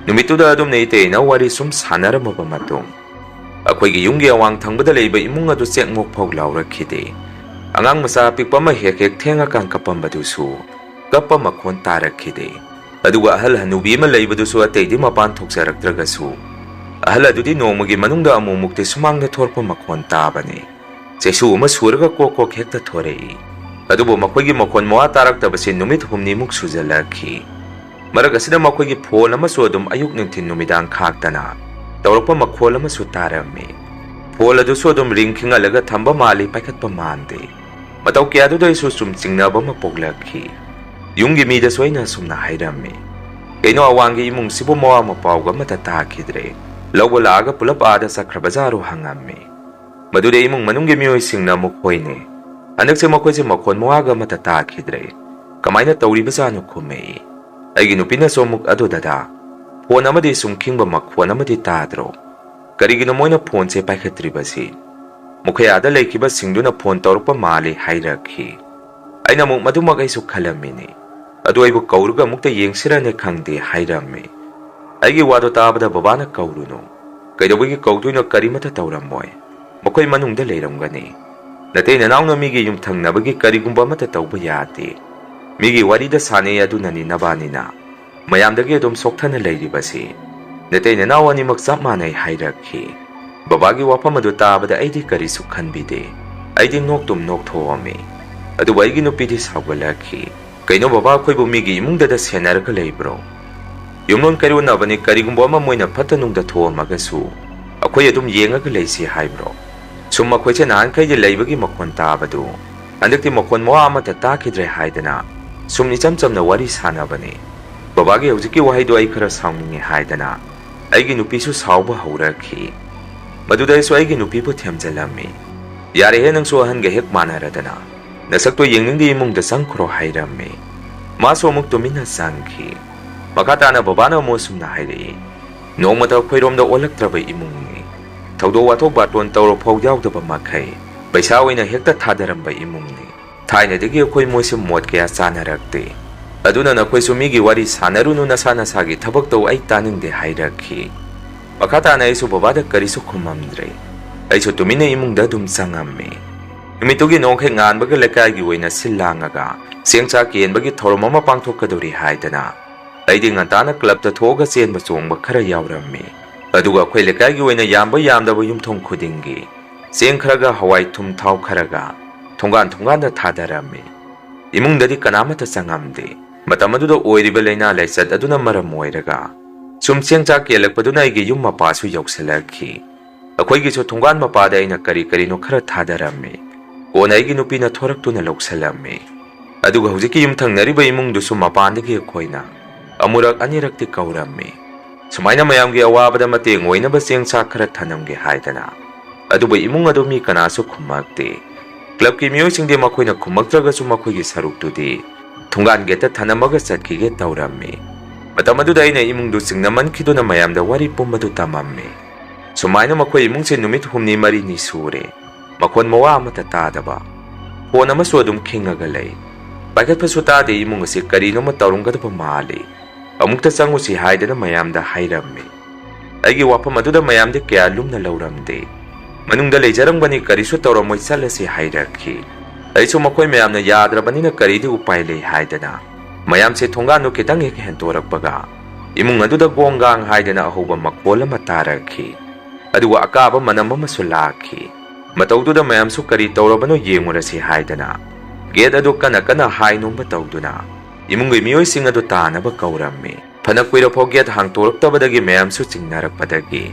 ꯅꯨꯃꯤꯠꯇꯨꯗ ꯑꯗꯨꯝꯅ ꯏꯇꯩ ꯏꯅꯥꯎ ꯋꯥꯔꯤ ꯁꯨꯝ ꯁꯥꯟꯅꯔꯝꯃꯕ ꯃꯇꯨꯡ, ꯑꯩꯈꯣꯏꯒꯤ ꯌꯨꯝꯒꯤ ꯑꯋꯥꯡ ꯊꯪꯕꯗ ꯂꯩꯕ ꯏꯃꯨꯡ ꯑꯗꯨ ꯆꯦꯛꯃꯣꯛ ꯐꯥꯎ ꯂꯥꯎꯔꯛꯈꯤꯗꯦ꯫ ꯑꯉꯥꯡ ꯃꯆꯥ ꯑꯄꯤꯛꯄ ꯑꯃ ꯍꯦꯛ ꯍꯦꯛ ꯊꯦꯡꯉꯀꯥꯟ ꯀꯞꯄꯝꯕꯗꯨꯁꯨ ꯀꯞꯄ ꯃꯈꯣꯟ ꯇꯥꯔꯛꯈꯤꯗꯦ꯫ ꯑꯗꯨꯒ ꯑꯍꯜ ꯍꯅꯨꯕꯤ ꯑꯃ ꯂꯩꯕꯗꯨꯁꯨ ꯑꯇꯩꯗꯤ ꯃꯄꯥꯟ ꯊꯣꯛꯆꯔꯛꯇ꯭ꯔꯒꯁꯨ, ꯑꯍꯜ ꯑꯗꯨꯗꯤ ꯅꯣꯡꯃꯒꯤ ꯃꯅꯨꯡꯗ ꯑꯃꯨꯛꯃꯨꯛꯇꯤ ꯁꯨꯃꯥꯡꯗ ꯊꯣꯔꯛꯄ ꯃꯈꯣꯟ ꯇꯥꯕꯅꯤ꯫ ꯆꯩꯁꯨ ꯑꯃ ꯁꯨꯔꯒ ꯀꯣꯛ ꯀꯣꯛ ꯍꯦꯛꯇ ꯊꯣꯔꯛꯏ꯫ ꯑꯗꯨꯕꯨ ꯃꯈꯣꯏꯒꯤ ꯃꯈꯣꯟ ꯃꯋꯥ ꯇꯥꯔꯛꯇꯕꯁꯤ ꯅꯨꯃꯤꯠ ꯍꯨꯝꯅꯤꯃꯨꯛ ꯁꯨꯖꯜꯂꯛꯈꯤ꯫ ꯃꯔꯛ ꯑꯁꯤꯗ ꯃꯈꯣꯏꯒꯤ ꯐꯣꯟ ꯑꯃꯁꯨ ꯑꯗꯨꯝ ꯑꯌꯨꯛ ꯅꯨꯡꯊꯤꯟ ꯅꯨꯃꯤꯗꯥꯡ ꯈꯥꯛꯇꯅ ꯇꯧꯔꯛꯄ ꯃꯈꯣꯜ ꯑꯃꯁꯨ ꯇꯥꯔꯝꯃꯤ꯫ ꯐꯣꯟ ꯑꯗꯨꯁꯨ ꯑꯗꯨꯝ ꯔꯤꯡ ꯈꯤꯡꯍꯜꯂꯒ ꯊꯝꯕ ꯃꯥꯜꯂꯤ, ꯄꯥꯏꯈꯠꯄ ꯃꯥꯟꯗꯦ꯫ ꯃꯇꯧ ꯀꯌꯥꯗꯨꯗ ꯑꯩꯁꯨ ꯁꯨꯝ ꯆꯤꯡꯅꯕ ꯑꯃ ꯄꯣꯛꯂꯛꯈꯤ꯫ ꯌꯨꯝꯒꯤ ꯃꯤꯗꯁꯨ ꯑꯩꯅ ꯑꯁꯨꯝꯅ ꯍꯥꯏꯔꯝꯃꯤ, "ꯀꯩꯅꯣ, ꯑꯋꯥꯡꯒꯤ ꯏꯃꯨꯡꯁꯤꯕꯨ ꯃꯋꯥ ꯃꯄꯥꯎꯒ ꯑꯃꯠꯇ ꯇꯥꯈꯤꯗ꯭ꯔꯦ꯫ ꯂꯧꯕ ꯂꯥꯛꯑꯒ ꯄꯨꯂꯞ ꯑꯥꯗ ꯆꯠꯈ꯭ꯔꯕꯖꯥꯔꯣ?" ꯍꯪꯉꯝꯃꯤ꯫ ꯃꯗꯨꯗ ꯏꯃꯨꯡ ꯃꯅꯨꯡꯒꯤ ꯃꯤꯑꯣꯏꯁꯤꯡꯅ ꯑꯃꯨꯛ, "ꯍꯣꯏꯅꯦ, ꯍꯟꯗꯛꯁꯦ ꯃꯈꯣꯏꯁꯦ ꯃꯈꯣꯟ ꯃꯋꯥꯒ ꯑꯃꯠꯇ ꯇꯥꯈꯤꯗ꯭ꯔꯦ꯫ ꯀꯃꯥꯏꯅ ꯇꯧꯔꯤꯕꯖꯥꯠꯅꯣ?" ꯈꯨꯝꯃꯛꯏ꯫ ꯑꯩꯒꯤ ꯅꯨꯄꯤꯅꯁꯨ ꯑꯃꯨꯛ, "ꯑꯗꯣ ꯗꯗꯥ, ꯐꯣꯟ ꯑꯃꯗꯤ ꯁꯨꯝ ꯈꯤꯡꯕ ꯃꯈꯣꯟ ꯑꯃꯗꯤ ꯇꯥꯗ꯭ꯔꯣ? ꯀꯔꯤꯒꯤꯅꯣ ꯃꯣꯏꯅ ꯐꯣꯟꯁꯦ ꯄꯥꯏꯈꯠꯇ꯭ꯔꯤꯕꯁꯤ? ꯃꯈꯣꯏ ꯑꯥꯗ ꯂꯩꯈꯤꯕꯁꯤꯡꯗꯨꯅ ꯐꯣꯟ ꯇꯧꯔꯛꯄ ꯃꯥꯜꯂꯤ" ꯍꯥꯏꯔꯛꯈꯤ꯫ ꯑꯩꯅ ꯑꯃꯨꯛ, "ꯃꯗꯨꯃꯛ ꯑꯩꯁꯨ ꯈꯜꯂꯝꯃꯤꯅꯤ꯫ ꯑꯗꯨ ꯑꯩꯕꯨ ꯀꯧꯔꯒ ꯑꯃꯨꯛꯇ ꯌꯦꯡꯁꯤꯔꯅꯦ ꯈꯪꯗꯦ" ꯍꯥꯏꯔꯝꯃꯤ꯫ ꯑꯩꯒꯤ ꯋꯥꯗꯣ ꯇꯥꯕꯗ ꯕꯕꯥꯅ, "ꯀꯧꯔꯨꯅꯨ꯫ ꯀꯩꯗꯧꯕꯒꯤ ꯀꯧꯗꯣꯏꯅꯣ? ꯀꯔꯤꯃꯠꯇ ꯇꯧꯔꯝꯃꯣꯏ꯫ ꯃꯈꯣꯏ ꯃꯅꯨꯡꯗ ꯂꯩꯔꯝꯒꯅꯤ꯫ ꯅꯇꯩ ꯅꯅꯥꯎꯅ ꯃꯤꯒꯤ ꯌꯨꯝꯊꯪꯅꯕꯒꯤ ꯀꯔꯤꯒꯨꯝꯕ ꯑꯃꯠꯇ ꯇꯧꯕ ꯌꯥꯗꯦ꯫ ꯃꯤꯒꯤ ꯋꯥꯔꯤꯗ ꯁꯥꯟꯅꯩ, ꯑꯗꯨꯅꯅꯤ ꯅꯕꯥꯅꯤꯅ ꯃꯌꯥꯝꯗꯒꯤ ꯑꯗꯨꯝ ꯁꯣꯛꯊꯅ ꯂꯩꯔꯤꯕꯁꯤ꯫ ꯅꯇꯩ ꯅꯅꯥꯎ ꯑꯅꯤꯃꯛ ꯆꯞ ꯃꯥꯟꯅꯩ ꯍꯥꯏꯔꯛꯈꯤ꯫ ꯕꯕꯥꯒꯤ ꯋꯥꯐꯝ ꯑꯗꯨ ꯇꯥꯕꯗ ꯑꯩꯗꯤ ꯀꯔꯤꯁꯨ ꯈꯟꯕꯤꯗꯦ꯫ ꯑꯩꯗꯤ ꯅꯣꯛꯇꯨꯝ ꯅꯣꯛꯊꯣꯛꯑꯝꯃꯤ꯫ ꯑꯗꯨꯕꯨ ꯑꯩꯒꯤ ꯅꯨꯄꯤꯗꯤ ꯁꯥꯎꯒꯠꯂꯛꯈꯤ꯫ "ꯀꯩꯅꯣ ꯕꯕꯥ, ꯑꯩꯈꯣꯏꯕꯨ ꯃꯤꯒꯤ ꯏꯃꯨꯡꯗꯗ ꯁꯦꯟꯅꯔꯒ ꯂꯩꯕ꯭ꯔꯣ? ꯌꯨꯝꯂꯣꯟ ꯀꯩꯔꯣꯟꯅꯕꯅꯤ, ꯀꯔꯤꯒꯨꯝꯕ ꯑꯃ ꯃꯣꯏꯅ ꯐꯠꯇ ꯅꯨꯡꯗ ꯊꯣꯛꯑꯝꯃꯒꯁꯨ ꯑꯩꯈꯣꯏ ꯑꯗꯨꯝ ꯌꯦꯡꯉꯒ ꯂꯩꯁꯤ ꯍꯥꯏꯕ꯭ꯔꯣ? ꯁꯨꯝ ꯃꯈꯣꯏꯁꯦ ꯅꯍꯥꯟꯈꯩꯗꯤ ꯂꯩꯕꯒꯤ ꯃꯈꯣꯟ ꯇꯥꯕꯗꯨ ꯍꯟꯗꯛꯇꯤ ꯃꯈꯣꯟ ꯃꯋꯥ ꯑꯃꯠꯇ ꯇꯥꯈꯤꯗ꯭ꯔꯦ ꯍꯥꯏꯗꯅ ꯁꯨꯝ ꯏꯆꯝ ꯆꯝꯅ ꯋꯥꯔꯤ ꯁꯥꯟꯅꯕꯅꯤ꯫ ꯕꯕꯥꯒꯤ ꯍꯧꯖꯤꯛꯀꯤ ꯋꯥꯍꯩꯗꯣ ꯑꯩ ꯈꯔ ꯁꯥꯎꯅꯤꯡꯉꯦ ꯍꯥꯏꯗꯅ ꯑꯩꯒꯤ ꯅꯨꯄꯤꯁꯨ ꯁꯥꯎꯕ ꯍꯧꯔꯛꯈꯤ꯫ ꯃꯗꯨꯗ ꯑꯩꯁꯨ ꯑꯩꯒꯤ ꯅꯨꯄꯤꯕꯨ ꯊꯦꯝꯖꯤꯜꯂꯝꯃꯤ꯫ "ꯌꯥꯔꯦꯍꯦ, ꯅꯪꯁꯨ ꯑꯍꯟꯒ ꯍꯦꯛ ꯃꯥꯟꯅꯔꯗꯅ꯫ ꯅꯁꯛꯇꯣ ꯌꯦꯡꯅꯤꯡꯗꯦ, ꯏꯃꯨꯡꯗ ꯆꯪꯈ꯭ꯔꯣ" ꯍꯥꯏꯔꯝꯃꯤ꯫ ꯃꯥꯁꯨ ꯑꯃꯨꯛ ꯇꯨꯃꯤꯟꯅ ꯆꯪꯈꯤ꯫ ꯃꯈꯥ ꯇꯥꯅ ꯕꯕꯥꯅ ꯑꯃꯨꯛ ꯑꯁꯨꯝꯅ ꯍꯥꯏꯔꯛꯏ, "ꯅꯣꯡꯃꯇ ꯑꯩꯈꯣꯏꯔꯣꯝꯗ ꯑꯣꯜꯂꯛꯇ꯭ꯔꯕ ꯏꯃꯨꯡꯅꯤ꯫ ꯊꯧꯗꯣꯛ ꯋꯥꯊꯣꯛ ꯕꯥꯔꯇꯣꯟ ꯇꯧꯔ ꯐꯥꯎ ꯌꯥꯎꯗꯕ ꯃꯈꯩ ꯄꯩꯁꯥ ꯑꯣꯏꯅ ꯍꯦꯛꯇ ꯊꯥꯗꯔꯝꯕ ꯏꯃꯨꯡꯅꯤ꯫ ꯊꯥꯏꯅꯗꯒꯤ ꯑꯩꯈꯣꯏ ꯃꯣꯏꯁꯦ ꯃꯣꯠ ꯀꯌꯥ ꯆꯥꯅꯔꯛꯇꯦ꯫ ꯑꯗꯨꯅ ꯅꯈꯣꯏꯁꯨ ꯃꯤꯒꯤ ꯋꯥꯔꯤ ꯁꯥꯟꯅꯔꯨꯅꯨ, ꯅꯁꯥ ꯅꯁꯥꯒꯤ ꯊꯕꯛ ꯇꯧ, ꯑꯩ ꯇꯥꯅꯤꯡꯗꯦ" ꯍꯥꯏꯔꯛꯈꯤ꯫ ꯃꯈꯥ ꯇꯥꯅ ꯑꯩꯁꯨ ꯕꯕꯥꯗ ꯀꯔꯤꯁꯨ ꯈꯨꯝꯃꯝꯗ꯭ꯔꯦ꯫ ꯑꯩꯁꯨ ꯇꯨꯃꯤꯟꯅ ꯏꯃꯨꯡꯗ ꯑꯗꯨꯝ ꯆꯪꯉꯝꯃꯤ꯫ ꯅꯨꯃꯤꯠꯇꯨꯒꯤ ꯅꯣꯡꯈꯩ ꯉꯥꯟꯕꯒ ꯂꯩꯀꯥꯏꯒꯤ ꯑꯣꯏꯅ ꯁꯤꯜ ꯂꯥꯡꯉꯒ ꯆꯦꯡ ꯆꯥꯛ ꯀꯦꯟꯕꯒꯤ ꯊꯧꯔꯝ ꯑꯃ ꯄꯥꯡꯊꯣꯛꯀꯗꯧꯔꯤ ꯍꯥꯏꯗꯅ ꯑꯩꯗꯤ ꯉꯟꯇꯥꯅ ꯀ꯭ꯂꯕꯇ ꯊꯣꯛꯑꯒ ꯆꯦꯟꯕ ꯆꯣꯡꯕ ꯈꯔ ꯌꯥꯎꯔꯝꯃꯤ꯫ ꯑꯗꯨꯒ ꯑꯩꯈꯣꯏ ꯂꯩꯀꯥꯏꯒꯤ ꯑꯣꯏꯅ ꯌꯥꯝꯕ ꯌꯥꯝꯗꯕ ꯌꯨꯝꯊꯣꯡ ꯈꯨꯗꯤꯡꯒꯤ ꯆꯦꯡ ꯈꯔꯒ, ꯍꯋꯥꯏ ꯊꯨꯝ ꯊꯥꯎ ꯈꯔꯒ ꯊꯣꯡꯒꯥꯟ ꯊꯣꯡꯒꯥꯟꯗ ꯊꯥꯗꯔꯝꯃꯤ꯫ ꯏꯃꯨꯡꯗꯗꯤ ꯀꯅꯥꯃꯠꯇ ꯆꯪꯉꯝꯗꯦ꯫ ꯃꯇꯝ ꯑꯗꯨꯗ ꯑꯣꯏꯔꯤꯕ ꯂꯥꯏꯅꯥ ꯂꯥꯏꯆꯠ ꯑꯗꯨꯅ ꯃꯔꯝ ꯑꯣꯏꯔꯒ ꯁꯨꯝ ꯆꯦꯡ ꯆꯥꯛ ꯀꯦꯜꯂꯛꯄꯗꯨꯅ ꯑꯩꯒꯤ ꯌꯨꯝ ꯃꯄꯥꯁꯨ ꯌꯧꯁꯤꯜꯂꯛꯈꯤ꯫ ꯑꯩꯈꯣꯏꯒꯤꯁꯨ ꯊꯣꯡꯒꯥꯟ ꯃꯄꯥꯗ ꯑꯩꯅ ꯀꯔꯤ ꯀꯔꯤꯅꯣ ꯈꯔ ꯊꯥꯗꯔꯝꯃꯤ꯫ ꯀꯣꯟꯅ ꯑꯩꯒꯤ ꯅꯨꯄꯤꯅ ꯊꯣꯔꯛꯇꯨꯅ ꯂꯧꯁꯤꯜꯂꯝꯃꯤ꯫ ꯑꯗꯨꯒ ꯍꯧꯖꯤꯛꯀꯤ ꯌꯨꯝꯊꯪꯅꯔꯤꯕ ꯏꯃꯨꯡꯗꯨꯁꯨ ꯃꯄꯥꯟꯗꯒꯤ ꯑꯩꯈꯣꯏꯅ ꯑꯃꯨꯔꯛ ꯑꯅꯤꯔꯛꯇꯤ ꯀꯧꯔꯝꯃꯤ꯫ ꯁꯨꯃꯥꯏꯅ ꯃꯌꯥꯝꯒꯤ ꯑꯋꯥꯕꯗ ꯃꯇꯦꯡ ꯑꯣꯏꯅꯕ ꯆꯦꯡ ꯆꯥꯛ ꯈꯔ ꯊꯅꯝꯒꯦ ꯍꯥꯏꯗꯅ꯫ ꯑꯗꯨꯕꯨ ꯏꯃꯨꯡ ꯑꯗꯨ ꯃꯤ ꯀꯅꯥꯁꯨ ꯈꯨꯝꯃꯛꯇꯦ꯫ ꯀ꯭ꯂꯕꯀꯤ ꯃꯤꯑꯣꯏꯁꯤꯡꯗꯤ ꯃꯈꯣꯏꯅ ꯈꯨꯝꯃꯛꯇ꯭ꯔꯒꯁꯨ ꯃꯈꯣꯏꯒꯤ ꯁꯔꯨꯛꯇꯨꯗꯤ ꯊꯣꯡꯒꯥꯟ ꯒꯦꯠꯇ ꯊꯅꯝꯃꯒ ꯆꯠꯈꯤꯒꯦ ꯇꯧꯔꯝꯃꯤ꯫ ꯃꯇꯝ ꯑꯗꯨꯗ ꯑꯩꯅ ꯏꯃꯨꯡꯗꯨ ꯆꯤꯡꯅꯃꯟꯈꯤꯗꯨꯅ ꯃꯌꯥꯝꯗ ꯋꯥꯔꯤ ꯄꯨꯝꯕꯗꯨ ꯇꯝꯃꯝꯃꯤ꯫ ꯁꯨꯃꯥꯏꯅ ꯃꯈꯣꯏ ꯏꯃꯨꯡꯁꯦ ꯅꯨꯃꯤꯠ ꯍꯨꯝꯅꯤ ꯃꯔꯤꯅꯤ ꯁꯨꯔꯦ꯫ ꯃꯈꯣꯟ ꯃꯋꯥ ꯑꯃꯠꯇ ꯇꯥꯗꯕ꯫ ꯐꯣꯟ ꯑꯃꯁꯨ ꯑꯗꯨꯝ ꯈꯤꯡꯉꯒ ꯂꯩ꯫ ꯄꯥꯏꯈꯠꯄꯁꯨ ꯇꯥꯗꯦ, ꯏꯃꯨꯡ ꯑꯁꯤ ꯀꯔꯤꯅꯣꯃ ꯇꯧꯔꯝꯒꯗꯕ ꯃꯥꯜꯂꯤ꯫ ꯑꯃꯨꯛꯇ ꯆꯪꯉꯨꯁꯤ ꯍꯥꯏꯗꯅ ꯃꯌꯥꯝꯗ ꯍꯥꯏꯔꯝꯃꯤ꯫ ꯑꯩꯒꯤ ꯋꯥꯐꯝ ꯑꯗꯨꯗ ꯃꯌꯥꯝꯗꯤ ꯀꯌꯥ ꯂꯨꯝꯅ ꯂꯧꯔꯝꯗꯦ꯫ ꯃꯅꯨꯡꯗ ꯂꯩꯖꯔꯝꯒꯅꯤ, ꯀꯔꯤꯁꯨ ꯇꯧꯔꯝꯃꯣꯏ, ꯆꯠꯂꯁꯤ ꯍꯥꯏꯔꯛꯈꯤ꯫ ꯑꯩꯁꯨ ꯃꯈꯣꯏ ꯃꯌꯥꯝꯅ ꯌꯥꯗ꯭ꯔꯕꯅꯤꯅ ꯀꯔꯤꯗꯤ ꯎꯄꯥꯏ ꯂꯩ ꯍꯥꯏꯗꯅ ꯃꯌꯥꯝꯁꯦ ꯊꯣꯡꯒꯥꯟꯗꯨ ꯈꯤꯇꯪ ꯍꯦꯛ ꯍꯦꯟꯇꯣꯔꯛꯄꯒ ꯏꯃꯨꯡ ꯑꯗꯨꯗ ꯒꯣꯡꯒꯥꯡ ꯍꯥꯏꯗꯅ ꯑꯍꯧꯕ ꯃꯈꯣꯜ ꯑꯃ ꯇꯥꯔꯛꯈꯤ꯫ ꯑꯗꯨꯒ ꯑꯀꯥꯕ ꯃꯅꯝ ꯑꯃꯁꯨ ꯂꯥꯛꯈꯤ꯫ ꯃꯇꯧꯗꯨꯗ ꯃꯌꯥꯝꯁꯨ ꯀꯔꯤ ꯇꯧꯔꯕꯅꯣ ꯌꯦꯡꯉꯨꯔꯁꯤ ꯍꯥꯏꯗꯅ ꯒꯦꯠ ꯑꯗꯨ ꯀꯟꯅ ꯀꯟꯅ ꯍꯥꯏ ꯅꯣꯝꯕ ꯇꯧꯗꯨꯅ ꯏꯃꯨꯡꯒꯤ ꯃꯤꯑꯣꯏꯁꯤꯡ ꯑꯗꯨ ꯇꯥꯅꯕ ꯀꯧꯔꯝꯃꯤ꯫ ꯐꯅ ꯀꯨꯏꯔꯐꯥꯎ ꯒꯦꯠ ꯍꯥꯡꯇꯣꯔꯛꯇꯕꯗꯒꯤ ꯃꯌꯥꯝꯁꯨ ꯆꯤꯡꯅꯔꯛꯄꯗꯒꯤ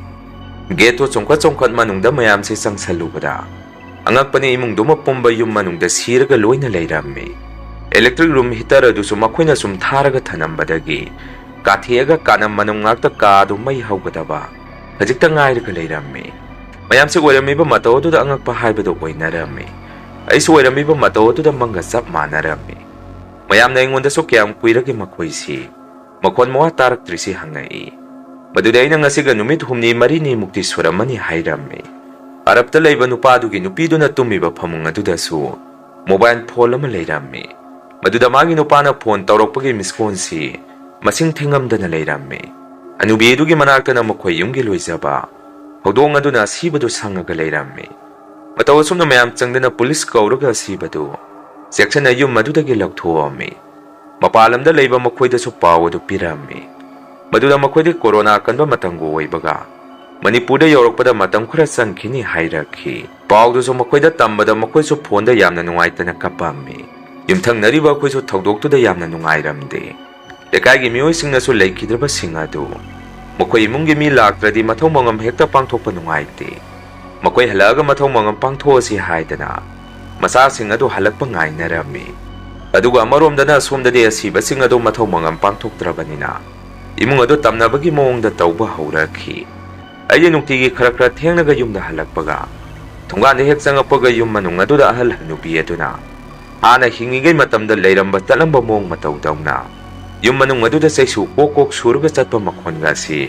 ꯒꯦꯠꯇꯨ ꯆꯣꯡꯈꯠ ꯆꯣꯡꯈꯠ ꯃꯅꯨꯡꯗ ꯃꯌꯥꯝꯁꯦ ꯆꯪꯁꯜꯂꯨꯕꯗ ꯑꯉꯛꯄꯅꯤ, ꯏꯃꯨꯡꯗꯨꯃ ꯄꯨꯝꯕ ꯌꯨꯝ ꯃꯅꯨꯡꯗ ꯁꯤꯔꯒ ꯂꯣꯏꯅ ꯂꯩꯔꯝꯃꯤ꯫ Electric room heater ꯑꯗꯨꯁꯨ ꯃꯈꯣꯏꯅ ꯁꯨꯝ ꯊꯥꯔꯒ ꯊꯅꯝꯕꯗꯒꯤ ꯀꯥꯊꯦꯛꯑꯒ ꯀꯥꯅꯝ ꯃꯅꯝ ꯉꯥꯛꯇ ꯀꯥ ꯑꯗꯨ ꯃꯩ ꯍꯧꯒꯗꯕ ꯈꯖꯤꯛꯇ ꯉꯥꯏꯔꯒ ꯂꯩꯔꯝꯃꯤ꯫ ꯃꯌꯥꯝꯁꯦ ꯑꯣꯏꯔꯝꯃꯤꯕ ꯃꯇꯧ ꯑꯗꯨꯗ ꯑꯉꯛꯄ ꯍꯥꯏꯕꯗꯨ ꯑꯣꯏꯅꯔꯝꯃꯤ꯫ ꯑꯩꯁꯨ ꯑꯣꯏꯔꯝꯃꯤꯕ ꯃꯇꯧ ꯑꯗꯨꯗ ꯃꯪꯒ ꯆꯞ ꯃꯥꯟꯅꯔꯝꯃꯤ꯫ ꯃꯌꯥꯝꯅ ꯑꯩꯉꯣꯟꯗꯁꯨ ꯀꯌꯥꯝ ꯀꯨꯏꯔꯒꯦ ꯃꯈꯣꯏꯁꯤ ꯃꯈꯣꯟ ꯃꯋꯥ ꯇꯥꯔꯛꯇ꯭ꯔꯤꯁꯤ ꯍꯪꯉꯛꯏ꯫ ꯃꯗꯨꯗ ꯑꯩꯅ ꯉꯁꯤꯒ ꯅꯨꯃꯤꯠ ꯍꯨꯝꯅꯤ ꯃꯔꯤꯅꯤꯃꯨꯛꯇꯤ ꯁꯨꯔꯝꯃꯅꯤ ꯍꯥꯏꯔꯝꯃꯤ꯫ ꯑꯔꯕꯇ ꯂꯩꯕ ꯅꯨꯄꯥꯗꯨꯒꯤ ꯅꯨꯄꯤꯗꯨꯅ ꯇꯨꯝꯃꯤꯕ ꯐꯃꯨꯡ ꯑꯗꯨꯗꯁꯨ mobile phone ꯑꯃ ꯂꯩꯔꯝꯃꯤ꯫ ꯃꯗꯨꯗ ꯃꯥꯒꯤ ꯅꯨꯄꯥꯅ phone ꯇꯧꯔꯛꯄꯒꯤ miss callꯁꯤ ꯃꯁꯤꯡ ꯊꯤꯉꯝꯗꯅ ꯂꯩꯔꯝꯃꯤ꯫ ꯍꯅꯨꯕꯤ ꯑꯗꯨꯒꯤ ꯃꯅꯥꯛꯇꯅ ꯃꯈꯣꯏ ꯌꯨꯝꯒꯤ ꯂꯣꯏꯖꯕ ꯍꯧꯗꯣꯡ ꯑꯗꯨꯅ ꯑꯁꯤꯕꯗꯨ ꯁꯪꯉꯒ ꯂꯩꯔꯝꯃꯤ꯫ ꯃꯇꯧ ꯑꯁꯨꯝꯅ ꯃꯌꯥꯝ ꯆꯪꯗꯅ police ꯀꯧꯔꯒ ꯑꯁꯤꯕꯗꯨ ꯆꯦꯛꯁꯤꯟꯅ ꯌꯨꯝ ꯑꯗꯨꯗꯒꯤ ꯂꯧꯊꯣꯛꯑꯝꯃꯤ꯫ ꯃꯄꯥꯟ ꯂꯝꯗ ꯂꯩꯕ ꯃꯈꯣꯏꯗꯁꯨ ꯄꯥꯎ ꯑꯗꯨ ꯄꯤꯔꯝꯃꯤ꯫ ꯃꯗꯨꯗ ꯃꯈꯣꯏꯗꯤ corona ꯀꯟꯕ ꯃꯇꯝꯒ ꯑꯣꯏꯕꯒ ꯃꯅꯤꯄꯨꯔꯗ ꯌꯧꯔꯛꯄꯗ ꯃꯇꯝ ꯈꯔ ꯆꯪꯈꯤꯅꯤ ꯍꯥꯏꯔꯛꯈꯤ꯫ ꯄꯥꯎꯗꯨꯁꯨ ꯃꯈꯣꯏꯗ ꯇꯝꯕꯗ ꯃꯈꯣꯏꯁꯨ phoneꯗ ꯌꯥꯝꯅ ꯅꯨꯡꯉꯥꯏꯇꯅ ꯀꯞꯄꯝꯃꯤ꯫ ꯌꯨꯝꯊꯪꯅꯔꯤꯕ ꯑꯩꯈꯣꯏꯁꯨ ꯊꯧꯗꯣꯛꯇꯨꯗ ꯌꯥꯝꯅ ꯅꯨꯡꯉꯥꯏꯔꯝꯗꯦ꯫ ꯂꯩꯀꯥꯏꯒꯤ ꯃꯤꯑꯣꯏꯁꯤꯡꯅꯁꯨ ꯂꯩꯈꯤꯗ꯭ꯔꯕꯁꯤꯡ ꯑꯗꯨ ꯃꯈꯣꯏ ꯏꯃꯨꯡꯒꯤ ꯃꯤ ꯂꯥꯛꯇ꯭ꯔꯗꯤ ꯃꯊꯧ ꯃꯉꯝ ꯍꯦꯛꯇ ꯄꯥꯡꯊꯣꯛꯄ ꯅꯨꯡꯉꯥꯏꯇꯦ꯫ ꯃꯈꯣꯏ ꯍꯜꯂꯛꯑꯒ ꯃꯊꯧ ꯃꯉꯝ ꯄꯥꯡꯊꯣꯛꯑꯁꯤ ꯍꯥꯏꯗꯅ ꯃꯆꯥꯁꯤꯡ ꯑꯗꯨ ꯍꯜꯂꯛꯄ ꯉꯥꯏꯅꯔꯝꯃꯤ꯫ ꯑꯗꯨꯒ ꯑꯃꯔꯣꯝꯗꯅ ꯑꯁꯣꯝꯗꯗꯤ ꯑꯁꯤꯕꯁꯤꯡ ꯑꯗꯨ ꯃꯊꯧ ꯃꯉꯝ ꯄꯥꯡꯊꯣꯛꯇ꯭ꯔꯕꯅꯤꯅ ꯏꯃꯨꯡ ꯑꯗꯨ ꯇꯝꯅꯕꯒꯤ ꯃꯑꯣꯡꯗ ꯇꯧꯕ ꯍꯧꯔꯛꯈꯤ꯫ ꯑꯩꯗꯤ ꯅꯨꯡꯇꯤꯒꯤ ꯈꯔ ꯈꯔ ꯊꯦꯡꯅꯒ ꯌꯨꯝꯗ ꯍꯜꯂꯛꯄꯒ ꯊꯣꯡꯒꯥꯟꯗ ꯍꯦꯛ ꯆꯪꯉꯛꯄꯒ ꯌꯨꯝ ꯃꯅꯨꯡ ꯑꯗꯨꯗ ꯑꯍꯜ ꯍꯅꯨꯕꯤ ꯑꯗꯨꯅ ꯍꯥꯟꯅ ꯍꯤꯡꯉꯤꯉꯩ ꯃꯇꯝꯗ ꯂꯩꯔꯝꯕ ꯆꯠꯂꯝꯕ ꯃꯑꯣꯡ ꯃꯇꯧꯗꯧꯅ ꯌꯨꯝ ꯃꯅꯨꯡ ꯑꯗꯨꯗ ꯆꯩꯁꯨ ꯀꯣꯛ ꯀꯣꯛ ꯁꯨꯔꯒ ꯆꯠꯄ ꯃꯈꯣꯟꯒ ꯑꯁꯤ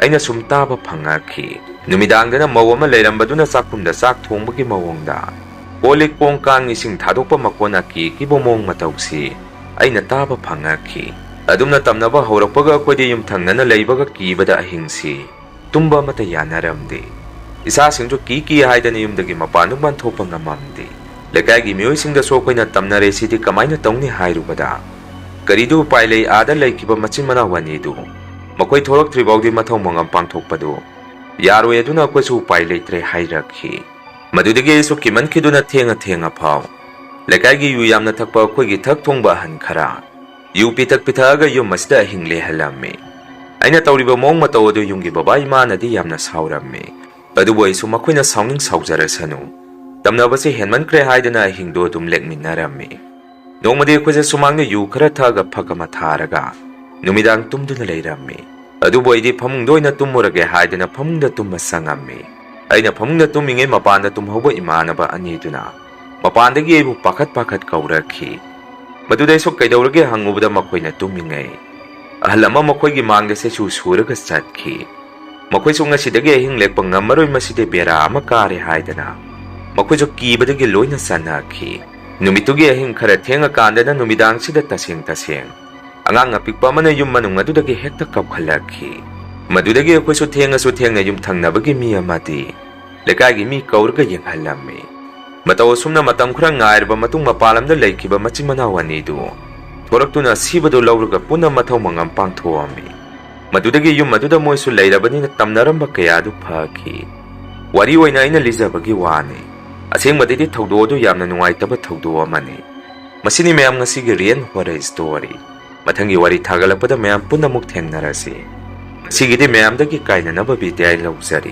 ꯑꯩꯅ ꯁꯨꯝ ꯇꯥꯕ ꯐꯪꯉꯛꯈꯤ꯫ ꯅꯨꯃꯤꯗꯥꯡꯗꯅ ꯃꯧ ꯑꯃ ꯂꯩꯔꯝꯕꯗꯨꯅ ꯆꯥꯛꯈꯨꯝꯗ ꯆꯥꯛ ꯊꯣꯡꯕꯒꯤ ꯃꯑꯣꯡꯗ ꯀꯣꯜ ꯂꯤꯛ ꯀꯣꯡ ꯀꯥꯡ ꯏꯁꯤꯡ ꯊꯥꯗꯣꯛꯄ ꯃꯈꯣꯟ ꯑꯀꯤ ꯑꯀꯤꯕ ꯃꯑꯣꯡ ꯃꯇꯧꯁꯤ ꯑꯩꯅ ꯇꯥꯕ ꯐꯪꯉꯛꯈꯤ꯫ ꯑꯗꯨꯝꯅ ꯇꯝꯅꯕ ꯍꯧꯔꯛꯄꯒ ꯑꯩꯈꯣꯏꯗꯤ ꯌꯨꯝꯊꯪꯅꯅ ꯂꯩꯕꯒ ꯀꯤꯕꯗ ꯑꯍꯤꯡꯁꯤ ꯇꯨꯝꯕ ꯑꯃꯠꯇ ꯌꯥꯅꯔꯝꯗꯦ꯫ ꯏꯁꯥꯁꯤꯡꯁꯨ ꯀꯤ ꯀꯤ ꯍꯥꯏꯗꯅ ꯌꯨꯝꯗꯒꯤ ꯃꯄꯥꯟ ꯅꯨꯡꯄꯥꯟ ꯊꯣꯛꯄ ꯉꯝꯃꯝꯗꯦ꯫ ꯂꯩꯀꯥꯏꯒꯤ ꯃꯤꯑꯣꯏꯁꯤꯡꯗꯁꯨ ꯑꯩꯈꯣꯏꯅ ꯇꯝꯅꯔꯦ ꯁꯤꯗꯤ ꯀꯃꯥꯏꯅ ꯇꯧꯅꯤ ꯍꯥꯏꯔꯨꯕꯗ ꯀꯔꯤꯗꯨ ꯎꯄꯥꯏ ꯂꯩ, ꯑꯥꯗ ꯂꯩꯈꯤꯕ ꯃꯆꯤꯟ ꯃꯅꯥꯎ ꯑꯅꯤꯗꯨ ꯃꯈꯣꯏ ꯊꯣꯔꯛꯇ꯭ꯔꯤꯐꯥꯎꯗꯤ ꯃꯊꯧ ꯃꯉꯝ ꯄꯥꯡꯊꯣꯛꯄꯗꯨ ꯌꯥꯔꯣꯏ, ꯑꯗꯨꯅ ꯑꯩꯈꯣꯏꯁꯨ ꯎꯄꯥꯏ ꯂꯩꯇ꯭ꯔꯦ ꯍꯥꯏꯔꯛꯈꯤ꯫ ꯃꯗꯨꯗꯒꯤ ꯑꯩꯁꯨ ꯀꯤꯃꯟꯈꯤꯗꯨꯅ ꯊꯦꯡꯉ ꯊꯦꯡꯉ ꯐꯥꯎ ꯂꯩꯀꯥꯏꯒꯤ ꯌꯨ ꯌꯥꯝꯅ ꯊꯛꯄ ꯑꯩꯈꯣꯏꯒꯤ ꯊꯛ ꯊꯣꯡꯕ ꯑꯍꯟ ꯈꯔ ꯌꯨ ꯄꯤꯊꯛ ꯄꯤꯊꯛꯑꯒ ꯌꯨꯝ ꯑꯁꯤꯗ ꯑꯍꯤꯡ ꯂꯦꯛꯍꯜꯂꯝꯃꯤ꯫ ꯑꯩꯅ ꯇꯧꯔꯤꯕ ꯃꯑꯣꯡ ꯃꯇꯧ ꯑꯗꯨ ꯌꯨꯝꯒꯤ ꯕꯕꯥ ꯏꯃꯥꯅꯗꯤ ꯌꯥꯝꯅ ꯁꯥꯎꯔꯝꯃꯤ꯫ ꯑꯗꯨꯕꯨ ꯑꯩꯁꯨ ꯃꯈꯣꯏꯅ ꯁꯥꯎꯅꯤꯡ ꯁꯥꯎꯖꯔꯁꯅꯨ, ꯇꯝꯅꯕꯁꯦ ꯍꯦꯟꯃꯟꯈ꯭ꯔꯦ ꯍꯥꯏꯗꯅ ꯑꯍꯤꯡꯗꯣ ꯑꯗꯨꯝ ꯂꯦꯛꯃꯤꯟꯅꯔꯝꯃꯤ꯫ ꯅꯣꯡꯃꯗꯤ ꯑꯩꯈꯣꯏꯁꯦ ꯁꯨꯃꯥꯡꯗ ꯌꯨ ꯈꯔ ꯊꯛꯑꯒ ꯐꯛ ꯑꯃ ꯊꯥꯔꯒ ꯅꯨꯃꯤꯗꯥꯡ ꯇꯨꯝꯗꯨꯅ ꯂꯩꯔꯝꯃꯤ꯫ ꯑꯗꯨꯕꯨ ꯑꯩꯗꯤ ꯐꯃꯨꯡꯗ ꯑꯣꯏꯅ ꯇꯨꯝꯃꯨꯔꯒꯦ ꯍꯥꯏꯗꯅ ꯐꯃꯨꯡꯗ ꯇꯨꯝꯕ ꯆꯪꯉꯝꯃꯤ꯫ ꯑꯩꯅ ꯐꯃꯨꯡꯗ ꯇꯨꯝꯃꯤꯉꯩ ꯃꯄꯥꯟꯗ ꯇꯨꯝꯍꯧꯕ ꯏꯃꯥꯟꯅꯕ ꯑꯅꯤꯗꯨꯅ ꯃꯄꯥꯟꯗꯒꯤ ꯑꯩꯕꯨ ꯄꯥꯈꯠ ꯄꯥꯈꯠ ꯀꯧꯔꯛꯈꯤ꯫ ꯃꯗꯨꯗ ꯑꯩꯁꯨ ꯀꯩꯗꯧꯔꯒꯦ ꯍꯪꯉꯨꯕꯗ ꯃꯈꯣꯏꯅ ꯇꯨꯝꯃꯤꯉꯩ ꯑꯍꯜ ꯑꯃ ꯃꯈꯣꯏꯒꯤ ꯃꯥꯡꯗ ꯆꯩꯁꯨ ꯁꯨꯔꯒ ꯆꯠꯈꯤ꯫ ꯃꯈꯣꯏꯁꯨ ꯉꯁꯤꯗꯒꯤ ꯑꯍꯤꯡ ꯂꯦꯛꯄ ꯉꯝꯃꯔꯣꯏ, ꯃꯁꯤꯗꯤ ꯕꯦꯔꯥ ꯑꯃ ꯀꯥꯔꯦ ꯍꯥꯏꯗꯅ ꯃꯈꯣꯏꯁꯨ ꯀꯤꯕꯗꯒꯤ ꯂꯣꯏꯅ ꯆꯠꯅꯈꯤ꯫ ꯅꯨꯃꯤꯠꯇꯨꯒꯤ ꯑꯍꯤꯡ ꯈꯔ ꯊꯦꯡꯉꯀꯥꯟꯗꯅ ꯅꯨꯃꯤꯗꯥꯡꯁꯤꯗ ꯇꯁꯦꯡ ꯇꯁꯦꯡ ꯑꯉꯥꯡ ꯑꯄꯤꯛꯄ ꯑꯃꯅ ꯌꯨꯝ ꯃꯅꯨꯡ ꯑꯗꯨꯗꯒꯤ ꯍꯦꯛꯇ ꯀꯞꯈꯠꯂꯛꯈꯤ꯫ ꯃꯗꯨꯗꯒꯤ ꯑꯩꯈꯣꯏꯁꯨ ꯊꯦꯡꯉꯁꯨ ꯊꯦꯡꯅ ꯌꯨꯝ ꯊꯪꯅꯕꯒꯤ ꯃꯤ ꯑꯃꯗꯤ ꯂꯩꯀꯥꯏꯒꯤ ꯃꯤ ꯀꯧꯔꯒ ꯌꯦꯡꯍꯜꯂꯝꯃꯤ꯫ ꯃꯇꯧ ꯑꯁꯨꯝꯅ ꯃꯇꯝ ꯈꯔ ꯉꯥꯏꯔꯕ ꯃꯇꯨꯡ ꯃꯄꯥꯟ ꯂꯝꯗ ꯂꯩꯈꯤꯕ ꯃꯆꯤꯟ ꯃꯅꯥꯎ ꯑꯅꯤꯗꯨ ꯊꯣꯔꯛꯇꯨꯅ ꯑꯁꯤꯕꯗꯨ ꯂꯧꯔꯒ ꯄꯨꯟꯅ ꯃꯊꯧ ꯃꯉꯝ ꯄꯥꯡꯊꯣꯛꯑꯝꯃꯤ꯫ ꯃꯗꯨꯗꯒꯤ ꯌꯨꯝ ꯑꯗꯨꯗ ꯃꯣꯏꯁꯨ ꯂꯩꯔꯕꯅꯤꯅ ꯇꯝꯅꯔꯝꯕ ꯀꯌꯥꯗꯨ ꯐꯈꯤ꯫ ꯋꯥꯔꯤ ꯑꯣꯏꯅ ꯑꯩꯅ ꯂꯤꯖꯕꯒꯤ ꯋꯥꯅꯤ꯫ ꯑꯁꯦꯡꯕꯗꯗꯤ ꯊꯧꯗꯣꯛ ꯑꯗꯨ ꯌꯥꯝꯅ ꯅꯨꯡꯉꯥꯏꯇꯕ ꯊꯧꯗꯣꯛ ꯑꯃꯅꯤ꯫ ꯃꯁꯤꯅꯤ ꯃꯌꯥꯝ ꯉꯁꯤꯒꯤ Real Horror Story꯫ ꯃꯊꯪꯒꯤ ꯋꯥꯔꯤ ꯊꯥꯒꯠꯂꯛꯄꯗ ꯃꯌꯥꯝ ꯄꯨꯟꯅ ꯑꯃꯨꯛ ꯊꯦꯡꯅꯔꯁꯤ꯫ ꯉꯁꯤꯒꯤꯗꯤ ꯃꯌꯥꯝꯗꯒꯤ ꯀꯥꯏꯅꯅꯕ ꯕꯤꯗꯥꯏ ꯂꯧꯖꯔꯤ꯫